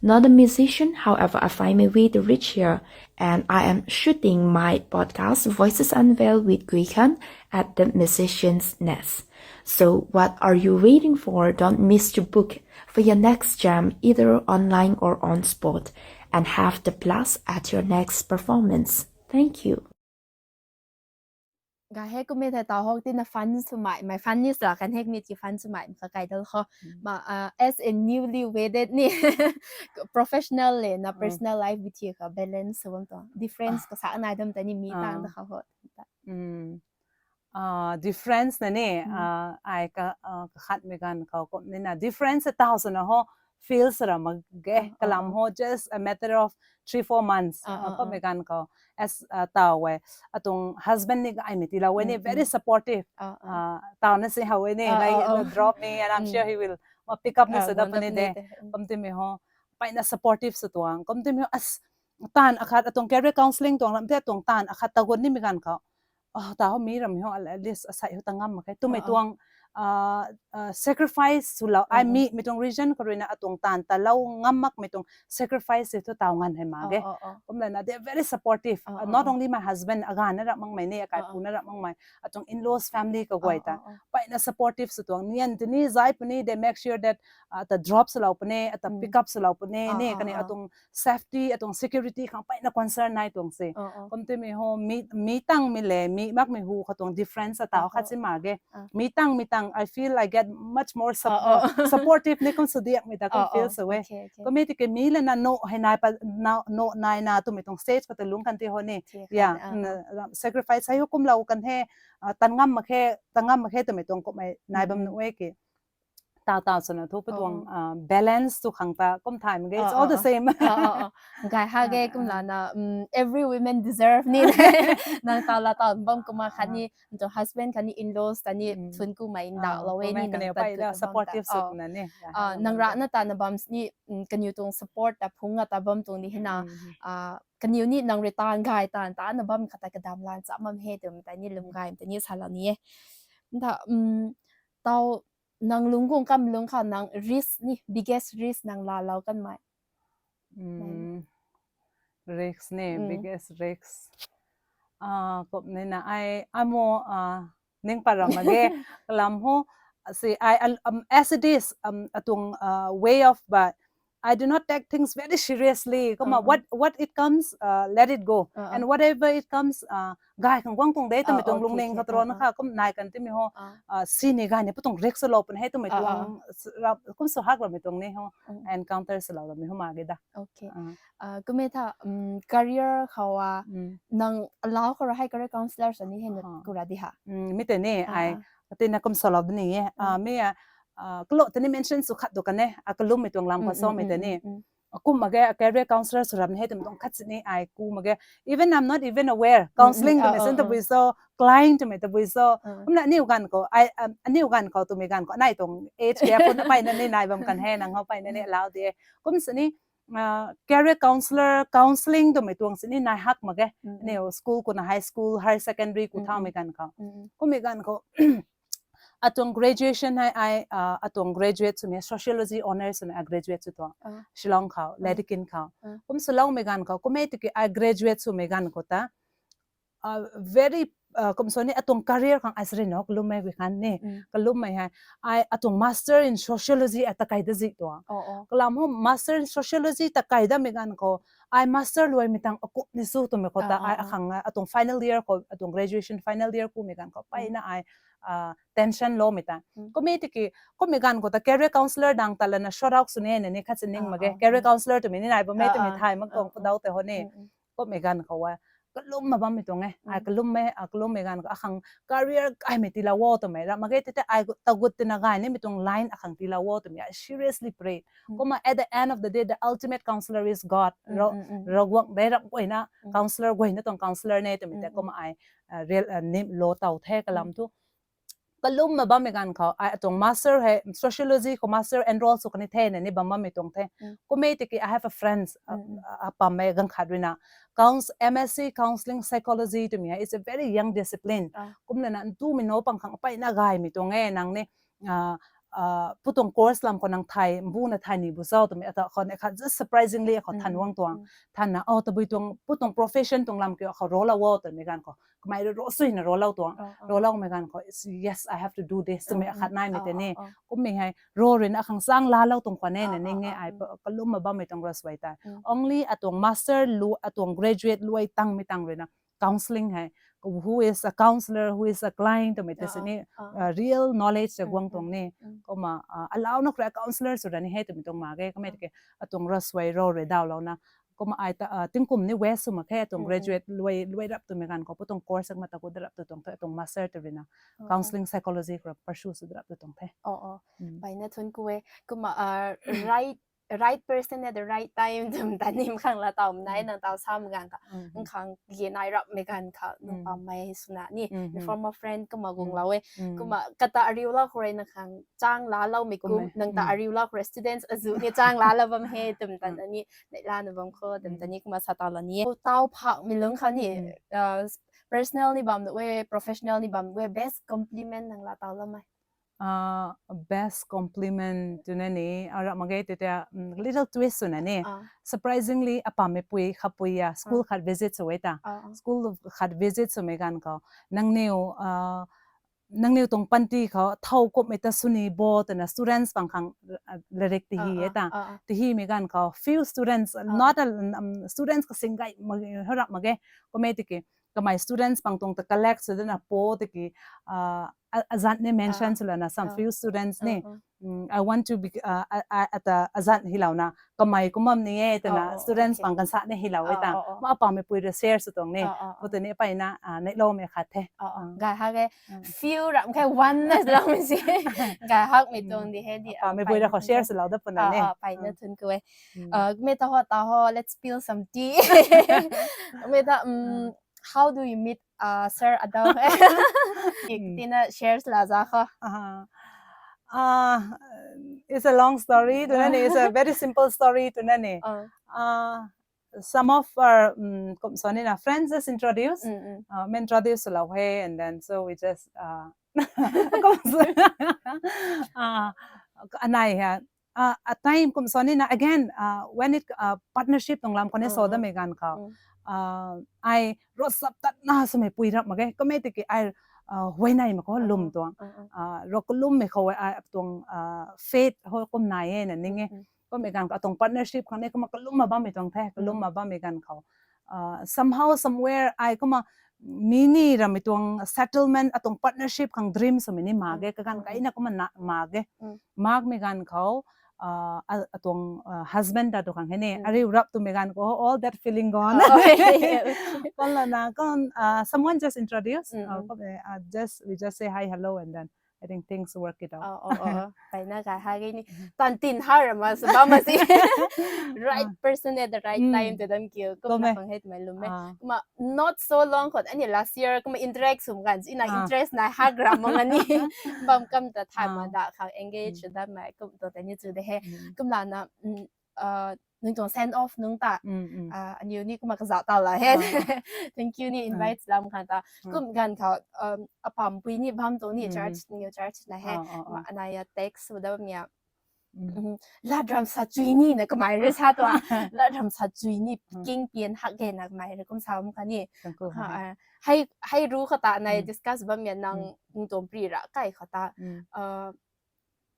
Not a musician, however, I find my way to reach here, and I am shooting my podcast Voices Unveiled with Gui Khan at the Musician's Nest. So what are you waiting for? Don't miss to book for your next jam, either online or on spot, and have the blast at your next performance. Thank you. Ga he kummei the tau hok tina fun swmei, mei fun ni sa kan hek ni ti fun swmei, mkha kai dal ho. Hmm. Ma, ah, as a newly wedded ni, professional le na Ah. personal life bi thi ka balance sw bam tuang. Difference Ah. ka sa nai dam ta ni mi tang Ah. da kha ho. Hmm. Ah, difference na ni, Hmm. ah, ai ka, ah, kakhatmei ganv khou kum ni na. Difference tau swna ho, feel sw ra mak ge, Ah, ah, kalam ah. ho, just a matter of three, four months, Ah, ah, ah, kummei ah. ganv khou, as, ah, tau e, atuang husband ni gaymei tiilou e ni, Mm, very mm. supportive. Ah, ah. Ah, tau na si how e ni, Ah, like, ah, ah. drop me, and I'm Mm. sure he will, ma pick up ni Ah, sw da one puni of de. the, mm. Kum timei ho, pai na supportive sw tuang. Kum timei ho, as, taanv akhat, atuang career counselling tuang lam the, atuang taanv akhat ta gut nimei ganv khou. Oh, ta ho mi ram ho, at least asai ho ta ngam mak khe. Tumei Ah, ah. tuang, ah, ah, sacrifice sw lou, ai Mm, mi, mm. mi tuang reason khou rui na atuang taanv ta lou ngam makmei tuang sacrifice se thu tau nganv hei mak Oh, ge. oh, oh. Kum la na, they are very supportive. Oh, Uh, oh, not oh. only my husband, aganv na ram makmei ni, akai Oh, pu oh. na ram makmei, atuang in-laws family kaguay Oh, ta. oh, oh. Pai na supportive sw tuang. Nian tini, zai puni, they make sure that, uh, ata drop sw lou puni, ata Mm. pick up sw lou puni, Oh, ni, oh, kani oh. atuang safety, atuang security khang pai na concern nai tuang se. Oh, oh. Kum timei ho, mi, mi tang mi le, mi makmei hu khou tuang difference ata Oh, khat oh. si mak ge. Ah. Mi tang, mi tang, I feel I get much more sup-, Oh, oh. uh, supportive ni kum sw diak mei ta kum Oh, feel oh. sw e. Okay, okay. Kum e tiki mi le na no hei nai pa, na, no nai na tumei tuang stage khou ta lung kan ti ho ni. Ti khat, Yeah, ah, mm, ah. uh, sacrifice hei ho kum lou kan he, uh, tan ngam mak khe, tan ngam mak khe tumei tuang kummei nai bam Mm, mm. nu e ki. Tau tau swna thu pu tuang, Oh. uh, balance tu khang ta kum thay mak ge, it's Oh, all oh, the oh. same. Oh, oh, oh. Gai ha ge Ah, kum ah. la na, mm, every women deserve ni. Nang tau la tau bam kumna khat Ah. ni, nang tuang husband khat ni, in-laws ta ni, Mm. thun kumna in Ah, dau lou e kum ni, e nang kani tat pai ku da ta bam ta. supportive sw Oh. na ni. Ah, Ah, nang bam ra ta. na ta na bam s-, ni, mm, kaniw tuang support ta phung nga ta bam tuang ni hina. Mm, mm. Ah, kaniw ni nang rui taanv gay taanv ta na bam khat ta kadam lan cha mam he twmei ta ni lum Mm. gay ta ni sa lou ni e. Nda, mm, tau nang lungc guang kam lung khou nang risk ni, biggest risk nang laa lou kanmei? Mm, risk ni, Mm. biggest risk. Ah, kum ni na ai, amo, ah, ning pat ram mak ge, kalam ho, si ai, al-, um, as it is, um, atuang, ah, way of, but I do not take things very seriously. Kumna, uh, uh, what what it comes, uh, let it go. Uh, uh. And whatever it comes, uh, gay khang guang tuang de twmei tuang lungning khat rui na kha kum nai kan timi ho, uh, si ni gay ni pu tuang risk lou pun he twmei tuang kum su hak loumei tuang ni ho, encounter swlou loumei ho ma ge da. Okay. Uh, kumna tha, um, career khou a nang alau khou ra hei career counselor sw ni hei na kura di ha. Mi tei ni ai tina kum swlou di ni e. Mi a, uh, kalo tei ni mention sw khat du kan e, a kalummei tuang lam khou so mi tei ni. Kum mak ge, a career counselor sw rap ni hei twmei tuang khat sini ai ku mak ge. Even I'm not even aware. Counselling twmei sin tabui so, client twmei tabui so. Kumna aniu ganv khou, ai, um, aniu ganv khou twmei ganv khou nai tuang age gap khou na peyna ni nai bam kan he, nang khou peyna ni alau di e. Kum sini, uh, career counselor, counselling twmei tuang sini nai hak mak ge. Aniu school khou na high school, higher secondary khou thaumei ganv khou. Kummei ganv khou, atuang graduation hei ai, uh, atuang graduate swmei sociology honours swmei a graduate sw tuang. Shillong khou, Ladakh khou. Kum swloumei ganv khou, kummei tiki ai graduate swmei ganv khou ta, uh, very, uh, kum sini atuang career khang ai sari no kalummei gui khan ni. Kalummei hei, ai atuang master in sociology ai takai da zi tuang. Kalam ho master in sociology takai damei ganv khou, ai master luaimei tang akup ni su twmei khou ta ai akhang, uh, atuang final year khou, atuang graduation final year kumei ganv khou peyna ai, uh, tension loumei ta. Kummei tiki, kummei ganv khou ta career counselor dang ta lana shout out sw ni na ni khat sini ning mak ge. Career counselor twmei ni nai bammei twmei thay mak tuang pudau tei ho ni. Kummei ganv khou a, kalum ma bammei tuang e. Ai kalummei, a kalummei ganv khou akhang career kaimei tiilou o twmei ra mak ge tei tei ai tagut tina gay nimei tuang line akhang tiilou o twmei I seriously prayed. Kumna at the end of the day, the ultimate counselor is God. Ravguangc de rap guayna counselor guayna tuang counselor ne twmei tei kumna ai, uh, real, uh, nim lou taw the kalam thu. Kalum ma bammei ganv khou ai atuang master hei sociology khou master enroll sw kani the na ni bam bammei tuang the. Kummei tiki I have a friends, uh, uh, apammei ganv khat rui na, couns-, M S C counselling psychology twmei hei, it's a very young discipline. Kumlana ntumei no pang khang peyna gaymei tuang e nang ni, uh, uh, pu tuang course lam khou nang thay, mbuna thay ni bu zau twmei ata khou ni khat just surprisingly khou than guang tuang. Thanna, oh, tabui tuang, pu tuang profession tuang lam kiu khou rou lou o twmei ganv khou kamei rui ro suina rou lou tuang. Rou loumei ganv khou, yes, I have to do this twmei akhat naimei tei ni. Kummei hei rou rui na akhang chang laalou tuang khwan e na ning e ai kalum ma bammei tuang ravsuai tei. Only atuang master lu, atuang graduate luai tangmei tang rui na counselling hei, who is a counselor, who is a client twmei tei sini, uh, real knowledge tei guang tuang ni. Kumna, uh, alau na khou rui counselor sw ra ni he twmei tuang mak ge, kummei tiki atuang ravsuai rou rui dawlouna. Kumna ai ta, uh, tingkum ni waste sw mak khe, atuang graduate luai, luai rap twmei ganv khou pu tuang course ma taku da rap tu tuang the, atuang master tei rui na counselling psychology khou rui pursue sw da rap tu tuang the. Peyna thun ku e. Kumna, uh, right right person at the right time twmei ta ni khang la taw nai nang taw sam ganv kha. Khang ye nai rapmei ganv kha nang pammei swna ni. Former friend kumna guanglou e. Kumna kata ariulou khou rui na khang chang laaloumei kum, nang ta ariulou khou rui students azuh ni chang laalou bam he twmei ta ni, neihlana bam khou twmei ta ni kumna sa taw la ni. Taw phakmei lungc kha ni, uh, personal ni bam de, professional ni bam de, best compliment nang la taw lamei. Uh, best compliment twna ni, ara mak ge tei tei, mm, little twist swna ni. Surprisingly, apammei pui, khapui a, school khat visit sw e ta. School khat visit swmei ganv khou, nangniw, uh, nangniw tuang panty khou thow kumhmei ta sw ni bo twna students pang khang, uh, larik tihi e ta. Tihimei ganv khou, few students, not a, um, students kasing gay mak, harap mak ge, kummei tiki, kamei students pang tuang ta collect sw dana po tiki, uh, a, azat ni mention sw lana some few students ni, mm, I want to be, uh, a, a, ata azat hilouna, kamei kum bam ni e twna students pang kan sa ni hilou e ta. Ma apammei pui rui share sw tuang ni. Pu tei ni peyna, uh, neihloumei khat the. Gay hak e, few ram khe one na loumei si. Gay hakmei tuang di he di. Apammei pui rui khou share swlou da puna ni. Peyna thun ku e. Uh, mei ta ho, ta ho, let's spill some tea. Mei ta, um, how do you meet, uh, Sir Adao? Tina share la za kho. Uh, it's a long story twna ni, it's a very simple story twna ni. Uh, some of our, um, kum sini na friends just introduce, uh, mei introduce lou he, and then so we just, uh, kum sini, uh, anai ha, uh, a time kum sini na, again, uh, when it, uh, partnership tuang lam khou ni so damei ganv khou, uh, ai rosap tatna swmei pui rap mak ge, kummei tiki ai, uh, huayney mak khou lum tuang, uh, ro kalummei khou ai tuang, uh, faith ho kum nai e na ning e. Kummei ganv khou atuang partnership khang ni kumna kalumna bammei tuang the, kalumna bammei ganv khou, uh, somehow somewhere ai kumna mini ramei tuang settlement atuang partnership khang dream swmei ni mak ge, kaganv kaina kumna na mak ge. Makmei ganv khou, uh, a- atuang uh, husband ta tu khang hei ni, ariu rap twmei ganv khou all that feeling gone. Kumlana kan, uh, someone just introduce, uh, just we just say hi, hello, and then I think things work it out. Mpeyna kai ha ge ni. Tan tin har ma sw bam ma si. Right person at the right time twmei kiu. Kumna khang hei twmei lwm e. Kumna not so long khou, ani last year kumna interact swm ganv si na interest nai hak ram mak nga ni. Bam kam ta thay ma da khang engage sw dat mei kum tu tei ni chu de he. Kumlana, uh, nang tuang send off nunc ta, uh, aniu ni kumna kazauh tau la he. Thank you ni invite lam khang ta. Kum ganv khou, um, apampui ni bam tuang ni church, new church na he. Kumna anai a text sw dat mei a, latram sa chui ni na kamei rui sa tuang. Latram sa chui ni king pian hak ge na kamei rui kum sa bam kha ni. Hei, hei ru khou ta anai discuss bammei nang, nang tuang pri ra kai khou ta, uh,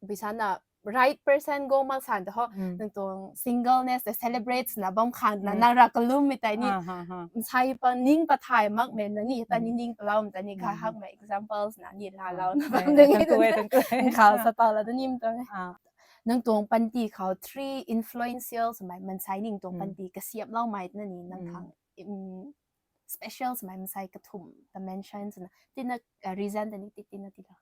bisana right person go mak san ta ho, nang tuang singleness ta celebrate na bam khang na, nang ra kalummei tei ni. Nsai pa ning pa thay makmei na ni, ta ni ning paloumei tei ni, kha hakmei examples na ni laalou na bam de. Khou sa tau la da nim tuang e. Nang tuang panty khou three influential swmei mansei nang tuang panty kasiamhloumei na ni nang khang, mm, special swmei mansei kathumh ta mention swna tina, uh, reason ta ni ti tina ti la.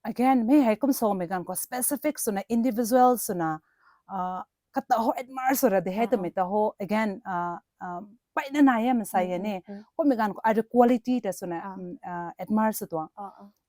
Again, mi hei kum samei ganv khou specific swna individual swna, uh, kata ho admire sw ra de he twmei ta ho, again, uh, uh, mpeyna nai e mansei e ni. Kummei ganv khou ai rui quality ta swna, uh, admire sw tuang.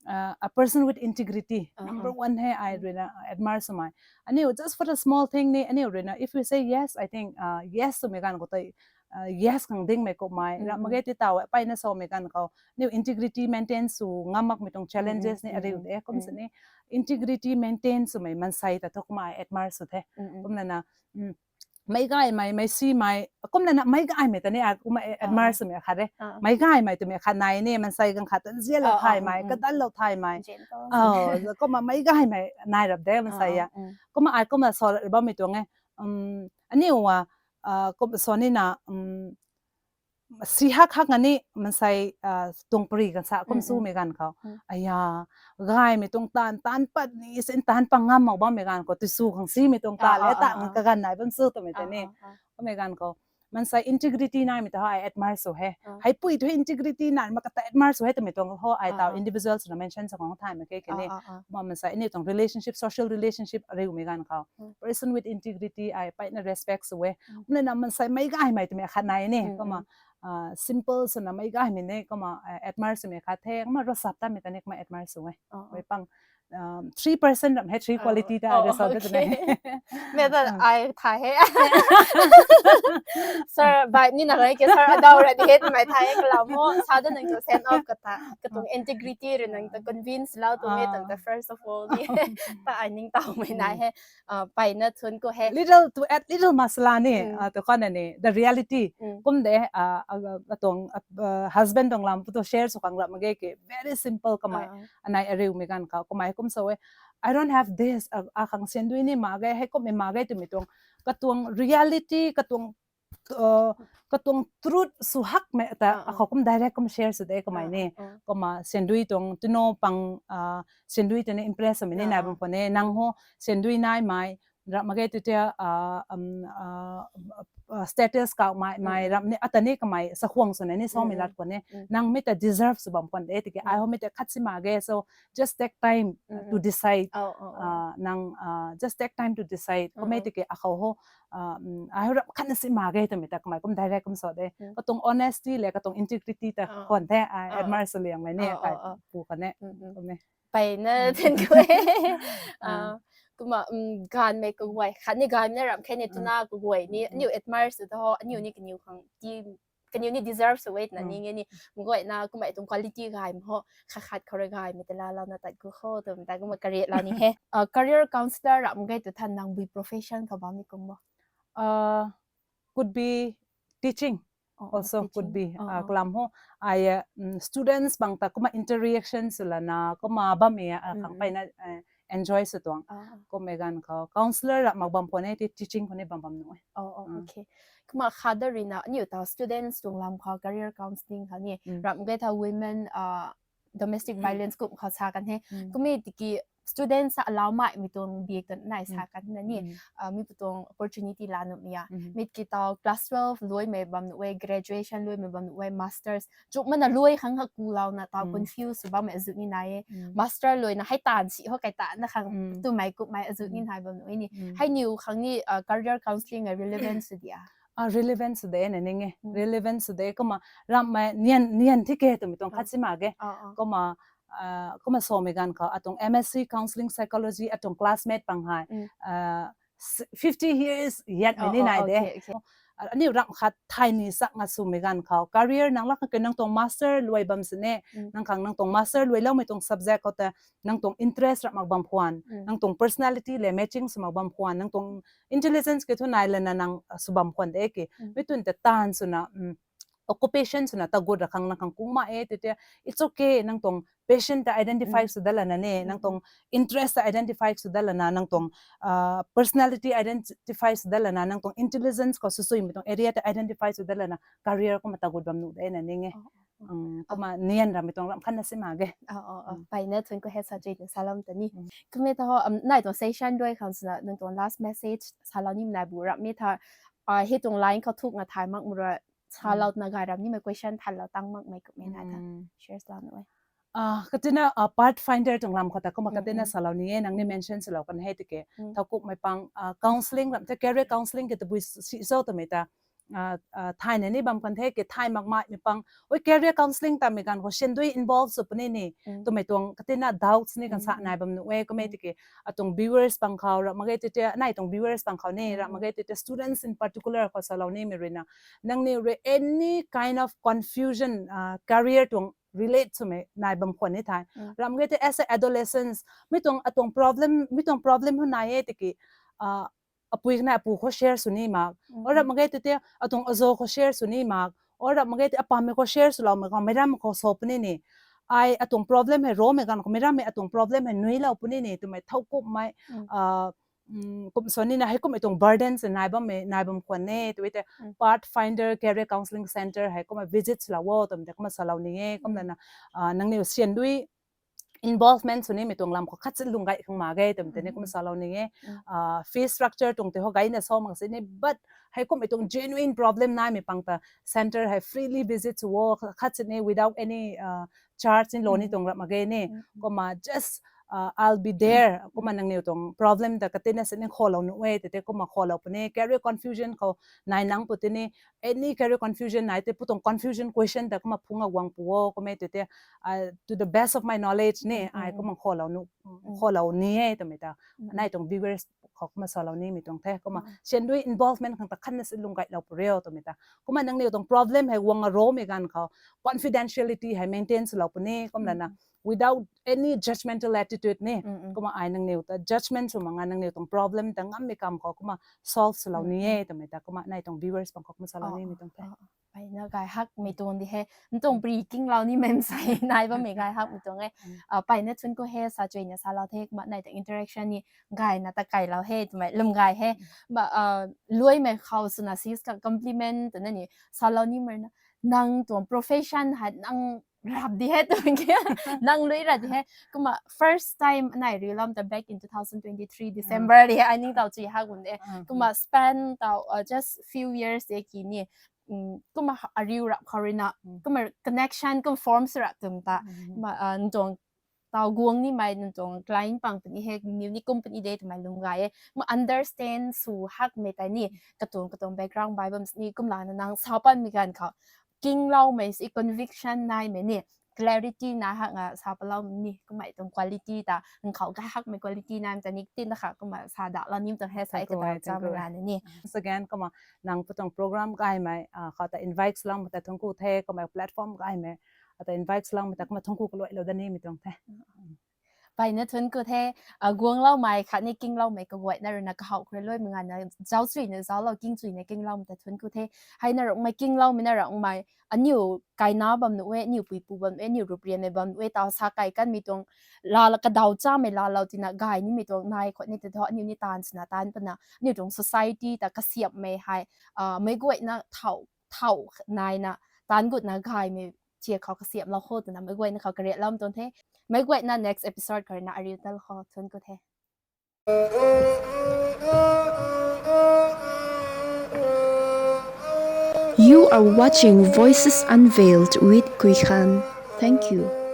Uh, a person with integrity, number one he ai ruina admire swmei. Aniu just for a small thing ni, aniu ruina, if we say yes, I think, uh, yes swmei ganv khou tei, uh, yes khang dingmei kummei ra mak ge ti tau e, mpeyna samei ganv khou aniu integrity maintain sw ngam makmei tuang challenges ni ariu de, kum sini integrity maintain swmei mansei ta thu kumna admire sw the. Kumlana, meic gaymei, meic simei, kumlana meic gaymei ta ni ai kumna admire swmei khat e. Meic gaymei twmei khat nai ni, mansei ganv khat ta nzianlou thaymei, kadanlou thaymei. Kumna meic gaymei nai rap de mansei a. Kumna ai kumna sa bammei tuang e. Aniu a, uh, kum sa nina, um, si hak hak nga ni mansei, uh, tuang pari ganv sa kum swmei ganv khou, aya, gaymei tuang taanv, taanv pat ni sin taanv pat ngam mak bammei ganv khou, tisw khang simei tuang ta le ta kaganv nai bam sw twmei tei ni. Kummei ganv khou mansei integrity naimei ta ho ai admire sw he. Heipui thu integrity nai mak kata admire sw he twmei tuang ho ai tau individual swna mention sw khang thay mak khe khe ni. Kumna mansei aniu tuang relationship, social relationship ariumei ganv khou person with integrity ai mpeyna respect sw e. Kumlana mansei meic gaymei twmei khat nai ni. Kumna, uh, simple swna meic gaymei ni kumna, uh, admire swmei khat the. Kumna ravsap tamei ta ni kumna admire sw e. Mei pang, um, three percent ram he, three quality ta de sa de ne. Mei ta ai thay he. Sir, bai ni na gai ke sir, adau ra di he twmei thay e kalam ho. Sa de nang tu send off kata, katuang integrity rui nang ta convince lou twmei tang ta first of all ni. Ta ai ningtowmei nai he. Uh, mpeyna thun khou he. Little, to add little masala ni, uh, tu khana ni, the reality. Kum de, uh, uh, atuang, uh, husband tuang lam pu tu share sw khang rap mak ge ke, very simple kamei. Anai ariumei ganv khou kamei kum sa e, I don't have this, uh, akhang sandui ni mak ge, hei kummei mak ge twmei tuang, katuang reality, katuang, uh, katuang truth sw hakmei ta akhou kum direct kum share sw de kamei ni. Kumna sandui tuang tino pang, uh, sandui tei ni impress swmei ni nai bam khou ni, nang ho sandui naimei rap mak ge tu tia, uh, um, uh, uh, status kaumei, mei rap ni, ata ni kamei sakhuang swna ni samei lat khou ni, nang mi ta deserve sw bam khwan de tiki, ai ho mi ta khat si mak ge, so just take time, uh, to decide. Uh, nang, uh, just take time to decide. Kummei tiki akhou ho, uh, um, ai ho rap khat na si mak ge twmei ta kamei kum direct kum sa de. Katuang honesty le katuang integrity ta khwan the, ai admire sw liangmei ni, kai pu khat ne. Kummei. Mpeyna thun khou e. Uh, kumna, um, gaymei kaguay khat ni, gaymei na ram khe ni, twna kaguay ni aniu admire sw ta ho, aniu ni kaniw khang ti, kaniw ni deserve sw e twna ning e ni. Mguayna kumna tuang quality gaymei ho, khat khat khou rui gaymei ta laalouna tat ku kho twmei ta kumna kariatlou ni he. Uh, career counselor ram ge tu than nang bui profession khou bam ni kum bo? Uh, could be teaching. Also could be, uh, kalam ho, ai, uh, students bang ta kumna interaction swlana kumna bammei, uh, khang mpeyna, uh, enjoy sw tuang. Kummei ganv khou counsellor rap mak bam khwan e, ti teaching khou ni bam bam nuh e. Okay. Kumna khat da ruina aniu ta students tuang lam khou career counselling khou ni ram ge tha women domestic violence kum khou sa kan he. Kummei tiki students sa alau mai mi tuang biak ta nai sa kan na ni mi pu tuang opportunity la nuh ya. Mi tiki tau class twelve luai mei bam nuh e, graduation luai mei bam nuh e, masters chuk mana luai khang ha ku lau na tau confuse bam mei azu ni nai e. Master luai na hei tan si ho kai ta na khang tu mei kup mei azu ni nai bam nuh e ni. Hei niw khang ni career counselling a relevance dia. Relevance de na ning e. Relevance de kumna ram mei nian nian thi ke twmei tuang khat si mak ge. Kumna kumna samei ganv khou atuang M S C counselling psychology atuang classmate pang hei fifty years yet mei ni nai de. Aniu ram khat thay ni sak nga swmei ganv khou career nang lak khang ke nang tuang master luai bam sini, nang khang nang tuang master luailoumei tuang subject khou ta nang tuang interest rap mak bam khwan, nang tuang personality le matching sw mak bam khwan, nang tuang intelligence ke thu nai lana nang sw bam khwan de ki. Mi tun ta taanv swna occupation swna tagut ra khang nang khang kung ma e tei te, it's okay, nang tuang passion ta identify sw dat lana ni, nang tuang interest ta identify sw dat lana, nang tuang personality identify sw dat lana, nang tuang intelligence khou swsuimei tuang area ta identify sw dat lana career kumna tagut bam nuh de na ning e. Kumna nian ramei tuang ram khat na si mak ge. Pai na thun khou he sa chui na salou ta ni. Kummei ta ho nai tuang session duai khang swna nang tuang last message salou nimei nai bu ram mi tha hei tuang line khou thuk nga thay mak mura salou na gay ram nimei question thanlou tang makmei kummei nai tha share lou nuh e. Katina Pathfinder tuang lam khou ta kumna katina salou ni e, nang ni mention swlou kan he tiki thowkumhmei pang counselling ram the, career counselling ke tabui si zo twmei ta thayna ni bam kan the ki thay mak maimei pang, oi career counselling tamei ganv khou syan dui involve sw puni ni twmei tuang katina doubts ni kan sa nai bam nuh e. Kummei tiki atuang viewers pang khou ram mak ge tei te, nai tuang viewers pang khou ni ram mak ge tei te students in particular khou salou nimei ruina nangniw rui any kind of confusion career tuang relate swmei nai bam khwan ni thei, ram mak ge tei as a adolescents mi tuang atuang problem, mi tuang problem hu nai e tiki apui khatni apu khou share sw ni mak, or ram mak ge tei te atuang azo khou share sw ni mak, or ram mak ge tei apammei khou share swloumei khou meic rammei khou sa puni ni, ai atuang problem hei romei ganv khou meic rammei atuang problem hei nuilou puni ni twmei thowkumhmei kum sa nina hei kumhmei tuang burden se nai bammei nai bam khwan e tei te Pathfinder Career Counselling Center hei kumna visit swlou o twmei ta kumna salou ni e. Kumlana nangniw syan dui involvement sw nimei tuang lam khou khat si lung gay khang mak ge twmei tei ni kumna salou ni e. Fee structure tuang tei ho gayna sa mak sini, but hei kumhmei tuang genuine problem naimei pang ta center hei freely visit sw o, khat sini without any charge ni lou ni tuang ram mak ge ni. Kumna just I'll be there, kumna nangniw tuang problem ta katina sini kholou nuh e tei te kumna kholou puni, career confusion khou nai nang pu tini any career confusion nai tei pu tuang confusion question ta kumna phungc a guang pu o kummei tei te to the best of my knowledge ni ai kumna kholou ni e twmei ta nai tuang viewers khou kumna salou nimei tuang the. Kumna syan dui involvement khang ta khatna si lung gaylou pu rio twmei ta, kumna nangniw tuang problem hei guang a romei ganv khou confidentiality hei maintain swlou puni. Kumlana without any judgmental attitude ni kumna ai nangniw ta judgment sw mak nga nangniw tuang problem ta ngammei kam khou kumna solve swlou ni e twmei ta kumna nai tuang viewers pang khou kumna salou nimei tuang the. Pai na gay hakmei tuang di he, ntuang pri kinglou nimei msei nai bammei gay hakmei tuang e. Pai na thun khou he sa chuina salou the, kumna nai tuang interaction ni gayna ta kailou he twmei lwm gay he. Luaimei khou swna sis khang compliment twna ni salou nimei na, nang tuang profession hei nang rap di he twmei ki, nang lui ra di he. Kumna first time nai riu lam ta back in two thousand twenty-three December di he, ai ningtow chui hak bun de. Kumna span tau just few years de ki ni, kumna ariu rap khou ruina kumna connection kumna form sw rap twmei ta, kumna ntuang tau guang nimei nang tuang client pang puni he, niw ni kum puni de twmei lwm gay e. Kumna understand sw hakmei tei ni katuang katuang background bai bam sini, kumlana nang sa panmei ganv khou kingloumei si conviction naimei ni clarity nai hak nga sa palou ni, kummei tuang quality ta nang khou gay hakmei quality naimei ta ni tina kha kumna sa dalou nim tuang he sa e kata chamei lana ni. Once again kumna nang pu tuang program gaymei khou ta invite swloumei ta thangc ku the, kummei platform gaymei ata invite swloumei ta kumna thangc ku kaluailou da nimei tuang the. Mpeyna thuanc ku the, guangloumei khatni kingloumei kaguayna ruina kahaw khou rui luaimei nganvna zauc chuina zauclou, king chuina kingloumei ta thuanc ku the. Heina rungmei kingloumei na rungmei aniu kaina bam nuh e, aniu puipu bam nuh e, aniu ruprianmei bam nuh e, taw sa kai kanmei tuang laa kadaw chamei laalou tina gay nimei tuang nai khou ni ta thu aniu ni taanv swna taanc pana aniu tuang society ta kasiamhmei hei meic guayna thow naina taanc gutna gaymei chia khou kasiamhlou kho twna meic guayna khou kariatlou tuang the. Meic guayna next episode khou ruina ariu tal khou thuanc ku the. You are watching Voices Unveiled with Kuikhan. Thank you.